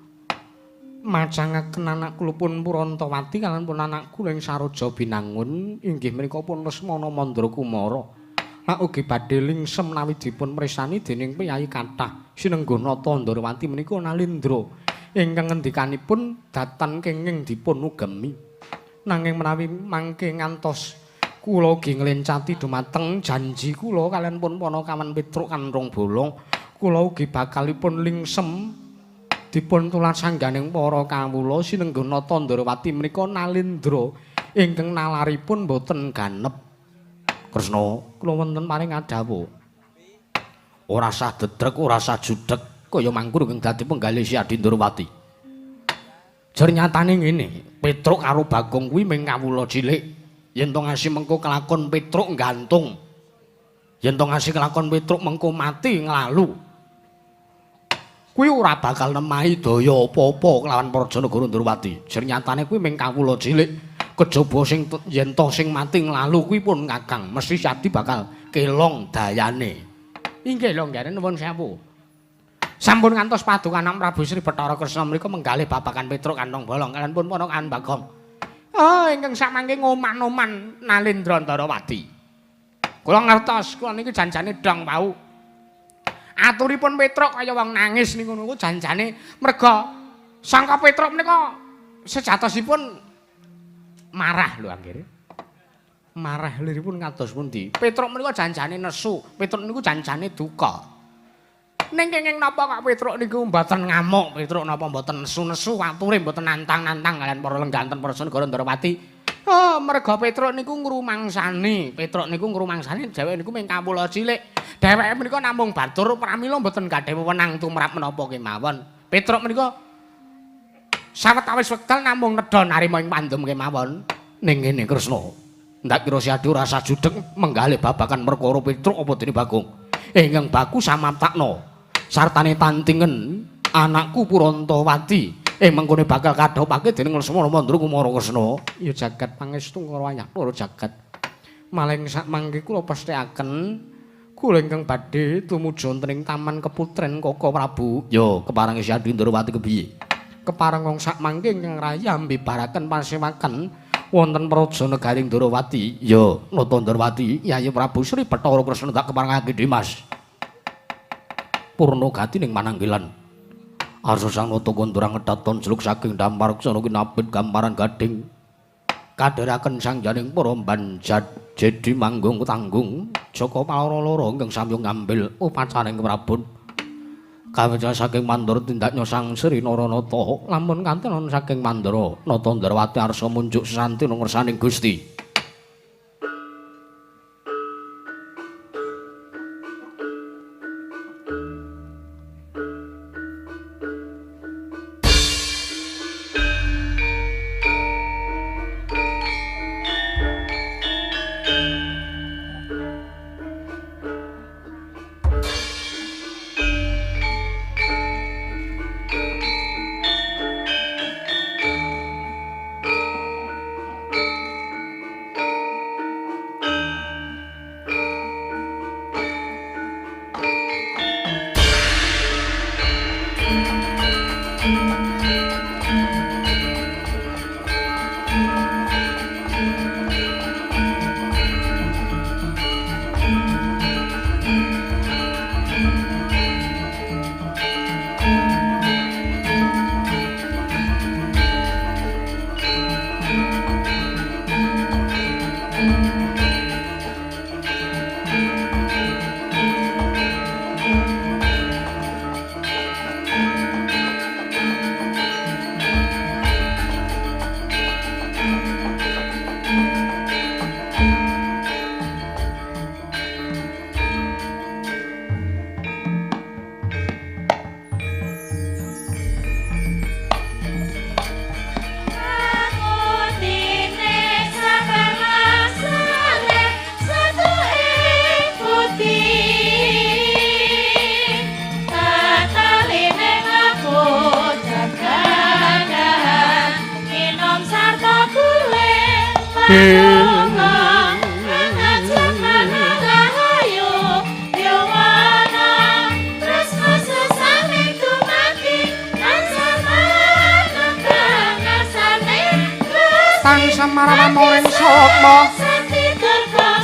macangaken anak kula pun Purantawati kaliyan pun anak kula ing Saroja Binangun inggih menika pun Lesmana Mandra Kumara. Lak ugi badhe lingsem menawi dipun mresani dening priyayi kathah sinengguh nata Ndorowati menika Nalindra ingkang ngendikanipun datan kenging dipun ugemi. Nanging menawi mangke ngantos kula ugi nglencati dhumateng janji kula kaliyan pun Panakawan Petruk Kanrong Bolong, kula ugi bakalipun lingsem dipun tular sangganing para kawula sinengguh nata Ndorowati menika Nalindra ingkang nalaripun boten ganep. Kresna, kula wonten paring adhawuh. Ora sah dedrek, ora sah judhek. Kaya mangkono kang dadi penggalih Si Adi Ndorowati. Jer nyatane ngene, Petruk karo Bagong kuwi mung kawula cilik. Yen to ngasi mengko kelakon Petruk gantung. Yen to ngasi kelakon Petruk mengko mati nglalu. Kuwi ora bakal nemahi daya apa-apa kelawan Praja Negara Ndorowati. Jer nyatane kuwi mung kawula cilik. Kejaba sing yen to sing mati nglalu kuwi pun Kakang, mesti Si Adi bakal kelong dayane. Inggih lho nggih nuwun sewu. Sampun ngantos paduka anak Prabu Sri Bathara Kresna menika menggalih babagan Petruk kantong bolong kalian pun ponakan Bagong. Oh ingkang samangke ngoman-oman Nalendra Ndarawati. Kula ngertos kula niki janjane dong wau. Aturipun Petruk kaya wong nangis niku niku janjane merga sangka Petruk menika sejatosipun marah lho anggere. Marah liripun kados pundi? Petruk menika janjane nesu, Petruk niku janjane duka. Ning kenging napa kok Petruk niku mboten ngamuk, Petruk napa mboten nesu-nesu ature mboten nantang-nantang kalian para lengganten Praja Negara Ndarawati. Oh, merga Petruk niku ngrumangsani, Petruk niku ngrumangsani dheweke niku mung kawula cilik. Dheweke menika namung batur pramila mboten gadhah wewenang tumrap menapa kemawon. Petruk menika sawetawis wekdal namung nedha narima ing pandum kemawon. Ning ngene Kresna, ndak kira Si Adi ora sajudeg menggalih babagan perkara Petruk apa dene Bagong. Ingkang baku samaptakna sartane tantingen anakku Purantawati ing mengkone bakal kadhopake dening Lesmana Mandra Kumara Kresna. Ya jagat pangestu karo ayah loro jagat. Maling sak mangke kula pesthekaken kula ingkang badhe tumuju wonten ing Taman Keputren Koko Prabu. Ya keparengi Si Adi Ndorowati kepiye? Kepareng wong sak mangke ingkang raya mbibaraken pasewaken wonten praja negari Ndorowati. Ya Nata Ndorowati, Yayi Prabu Sri Bathara Kresna tak keparengake Dimas. Purna gati ning mananggilan. Arsa sang nata kondurang ngedhaton jeluk saking dampar ksana kinabit gamparan gading. Kadheraken sang janing para banjat jedi manggung tanggung Jaka paloro-loro ingkang samya ngambil upacaring Prabon. Kaweca saking Mandura tindaknya sang Sri Naranata lamun kantenan saking Mandura Nata Ndrawati arsa munjuk sesanti ngersaning Gusti.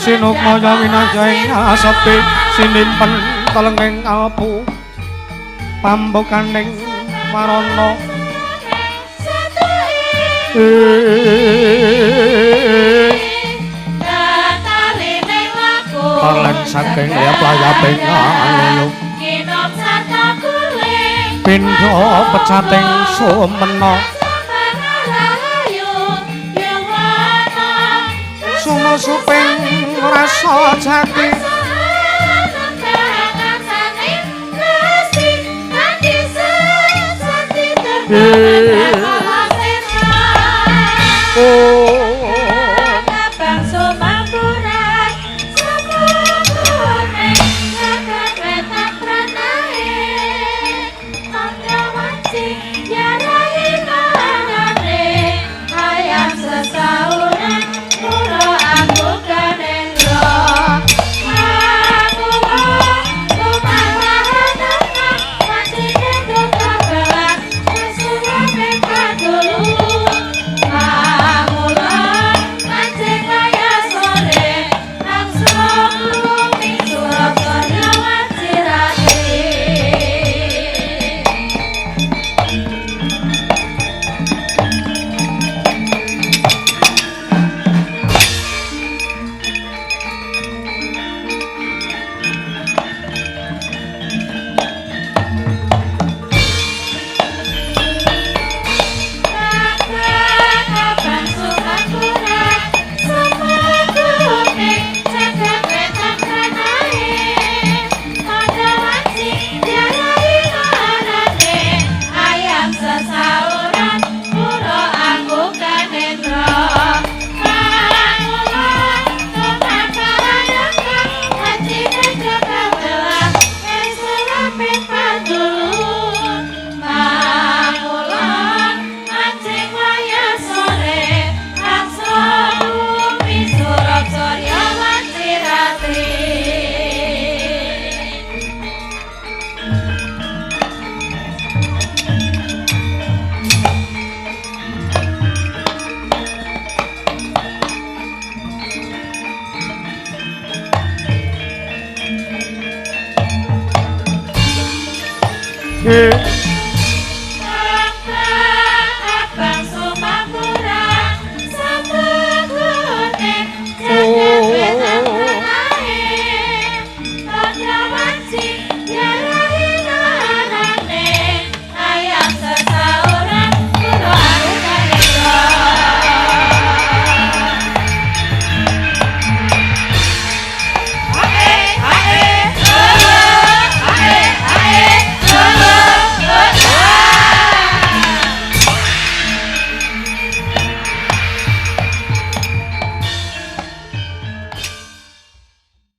Sinukmaya winajeng asepi sinimpen telenging kalbu pambukaning warana Tarlen saking layap-layaping aluyup pindha pecating sumena sumusuping rasa jati. Eh.